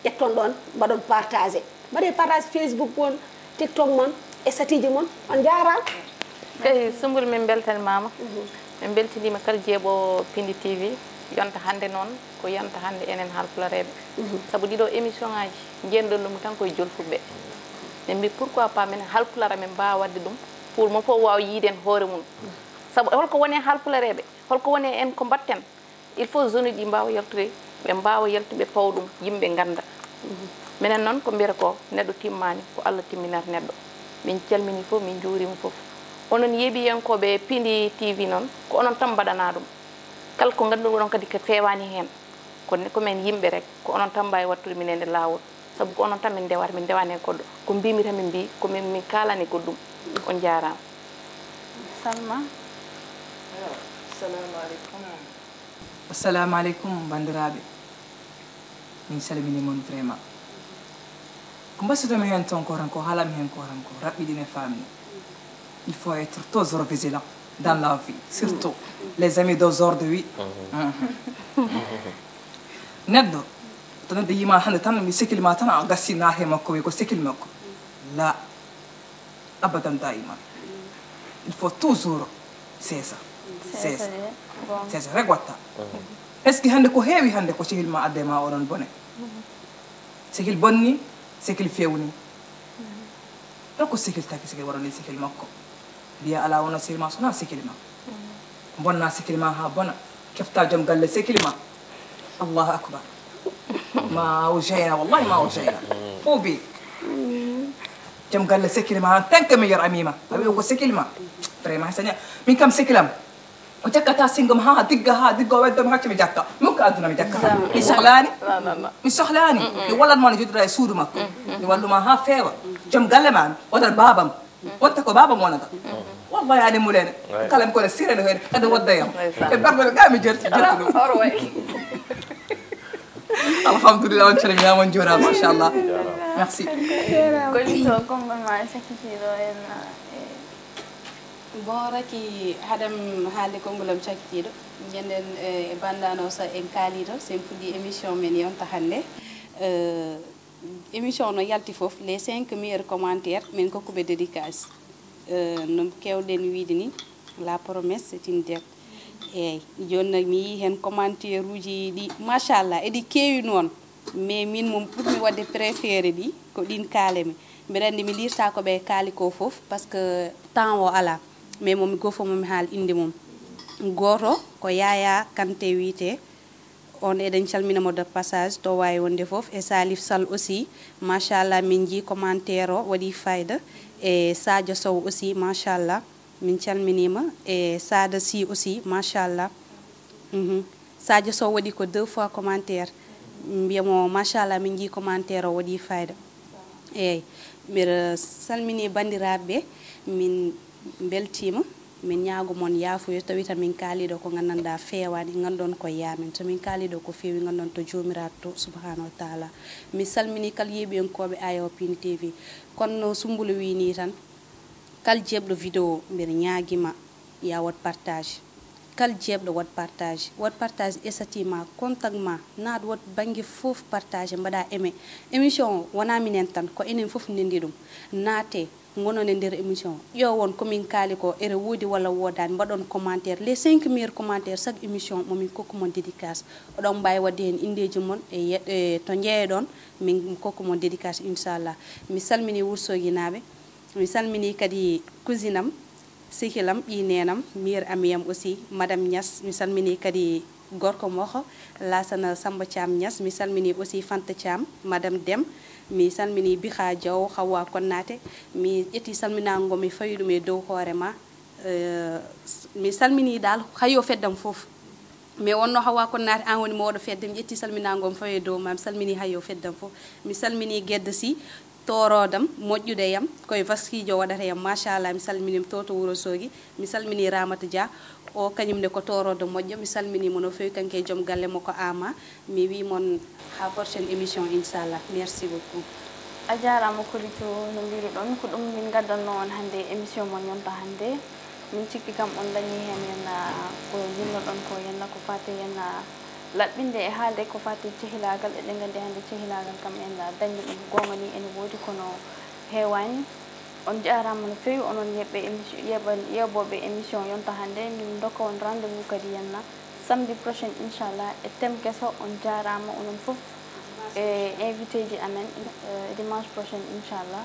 Ƴetton ɗon, mbaɗon partage. Mbaɗe partage Facebook mon, TikTok mon, e satiiji mon. On njaaraama. Kay, Sumbul, min mbeltanimaama. Min mbeltiniima kala jeeɓo Pindi T V. Yonta hannde noon, ko yonta hannde enen Haalpulareeɓe. Sabu ɗiɗo émission ŋaaji, njiyen ɗon ɗum tan koye jolfuɓe. Min mbi, pourquoi pas minen Haalpulaar amen mbaawa waɗde ɗum, pour mo fof waawa yiyde heen hoore mum. Sabu holko woni e Haalpulareeɓe? Holko woni e en ko mbaɗten? Il faut zone uji ɗi mbaawa yaltude, ɓe mbaawa yaltude, ɓe pawa ɗum, yimɓe ngannda. Minen noon ko mbiyata ko neɗɗo timmaani, ko Allah timminata neɗɗo. Min calmini fof, min njuurima fof. Onon yeeɓiyankooɓe Pindi T V noon, ko onon tan mbaɗana ɗum. Kala ko ngannduɗon kadi ko feewaani heen, ko ne-, ko men yimɓe rek, ko onon tan mbaawi wattude min e nder laawol. Sabu ko onon tan min ndewata, min ndewaani e goɗɗo. Ko mbimi tan min mbi, ko min, min kaalani goɗɗum. On njaaraama. Salma. Assalamu alaikum. Assalamu alaikum, banndiraaɓe. Min calmini mon vraiment. Ko mbasitomi heen toon ko tan ko haalami heen ko tan ko raɓɓiɗi ne faamni. Il faut être toujours vigilant dans la vie, surtout les amis d'aujourd'hui. Neɗɗo to neɗɗo yima hannde tan mi sekil ma tan a gasi naate makko wi ko sekil makko. La. Abadan daima. Il faut toujours seesa. Seesa. Seesa rek watta. Parce que hannde ko heewi hannde ko sehil ma adde ma oɗon bone. Sehil bonni, sehil fewni. Ɗo ko sehil taki sehil waɗani sehil makko. Mbiya ala wona sehil ma sona sehil ma. Bonna sehil ma ha bona. Kefta joom galle sehil ma. Allahu akbar. Ma o jeyna, wallahi ma o jeyna. Fo bi. Joom galle sehil ma en tant que meilleur ami ma. A wi ko sehil ma. Vraiment sanya. Min kam sehil am. O jakkata singam ha digga ha digga o weddo mi hacci mi jakka. Min ko aduna mi jakka. Mi sohlani. Mi sohlani. Mi wallan ma no joddira e suudu makko. Mi walluma ha feewa. Joom galle ma mi. Wonata babam. Wonta ko babam wonata. Wallahi ani mulene. Kala mi ko sirene hen kadi wadda yam. E barbe ga mi jerti jerti ɗum. Alhamdulillah, on calminaama, on njuuraama, machallah. Merci. Koni to konngol ma sakkitiiɗo en, eh, bon, raki haɗam haalde konngol am sakkitiiɗo. Njenɗen, eh, e bandano sa en kaaliiɗo, sen fuɗɗi émission men yonta hannde. Eh, émission no yalti fof, les cinq meilleurs commentaires, min kokkuɓe dédicace. Eh, no kewɗen wiide ni, la promesse, c'est une dette. Eeyi, jooni noon mi yii heen commentaire uji ɗi, machallah, eɗi keewi noon. Mais min mo ɓurmi waɗde préféré ɗi, ko ɗin kaalemi. Mbeɗa anndi mi liirta ko ɓe kaali ko fof, parce que temps o alaa. Mais mo mi gofo mo mi haal innde mum. Gooto ko Yaya Kanté wiyetee. On eɗen calmina mo de passage to waawi wonde fof. E Salif Sall aussi, machallah, min njii commentaire o, waɗi fayda. E Sadio Sow aussi, machallah, min calminiima. E Sada Sy aussi, machallah. Mhm. Sadio Sow waɗi ko deux fois commentaire. Mbiya mo, machallah, min njii commentaire o, waɗi fayda. Eeyi, mbiɗa salmini banndiraaɓe ɓe, min mbeltiima, min ñaago mon yaafuya, tawi tan min kaaliiɗo ko nganndanɗaa feewaani, ngannduɗon ko yaamen. So min kaaliiɗo ko feewi, ngannduɗon to Joomiraaɗo to, subhaanahu wa taala. Mi salmini kala yeeɓiyankooɓe Aya Pin T V. Kono no Sumbulu wii nii tan, kala jeeɓɗo vidéo, mbiɗa ñaagima ya waɗ partage. Kala jeeɓɗo waɗ partage. Waɗ partage, statut ma, contact ma, naat waɗ bannge fof partage, mbaɗa aimé. Émission o, wonaa minen tan, ko enen fof ndenndi ɗum. Naate, ngonon e nder émission o. Ƴeewon ko min kaali ko, ene woodi walla woodaani, mbaɗon commentaire. Les cinq meilleurs commentaires, chaque émission, mo min kokku mon dédicace. Oɗon mbaawi waɗde heen inndeeji mon e ye-, e to njeeyeɗon, min kokku mon dédicace, inchallah. Mi salmini Wursoginaaɓe, mi salmini kadi cousine am, sehil am, ɓii neenam, meilleur ami am aussi, Madame Niass. Mi salmini kadi gorko makko, Laasana Samba Thiam Niass. Mi salmini aussi Fanta Thiam, Madame Dem. Mi salmini Bixa Diaw, Hawa Konnaté. Mi ƴetti salminaango, mi fawi ɗum e dow hoore ma. Eh, s-, mi salmini dal hayo feddam fof. Mais wonno hawa kon naati an woni mawɗo fedde, mi ƴetti salminaango on fawi e dow ma, mi salmini hayo feddam fof. Mi salmini gedda si tooroodam moƴƴude yam, koye vaskiijo waɗata yam, machallah, mi salmini to to wuro soogi. Mi salmini Ramata Dia, o kañum ne ko tooroodo moƴƴo. Mi salmini mo no feewi, kanke joom galle mo ko ama. Mi wi mon ha prochaine émission, inchallah. Merci beaucoup. A jaaraama Kolito, no mbiruɗon, ko ɗum min ngaddanno on hannde émission mon yonta hannde. Min cikki kam on dañi heen, en, ah, ko njiɗnoɗon ko, en, ko faati en, ah, laɓɓinde e haalde ko faati cehilaagal. Eɗen nganndi hannde cehilaagal kam en, ah, dañde ɗum, goonga ni ene woodi kono heewaani. On jaaraama no feewi, onon yeɓɓe émission, yeɓan-, yeɓooɓe émission yonta hannde. Min ndokka on rendez-vous kadi yenna samedi prochain, inchallah, e thème keso. On jaaraama onon fof e invité ji amen, eh, dimanche prochain, inchallah.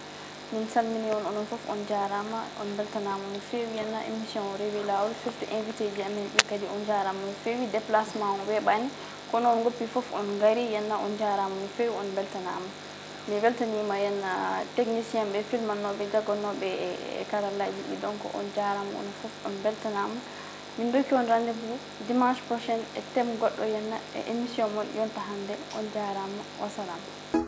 Min salmini on, onon fof on jaaraama, on mbeltanaama no feewi. Yenna émission o rewi laawol, surtout invité ji amen ɗi kadi, on jaaraama no feewi. Déplacement o weeɓaani, kono on ngoppi fof, on ngari. Yenna on jaaraama no feewi, on mbeltanaama. Mi weltaniima yenna technicien ɓe, filmannooɓe, jaggannooɓe e, e karallaaji ɗi. Donc, on jaaraama, onon fof on mbeltanaama. Min ndokki on rendez-vous dimanche prochain e thème goɗɗo yenna e émission mon yonta hannde. On jaaraama, wasalaam.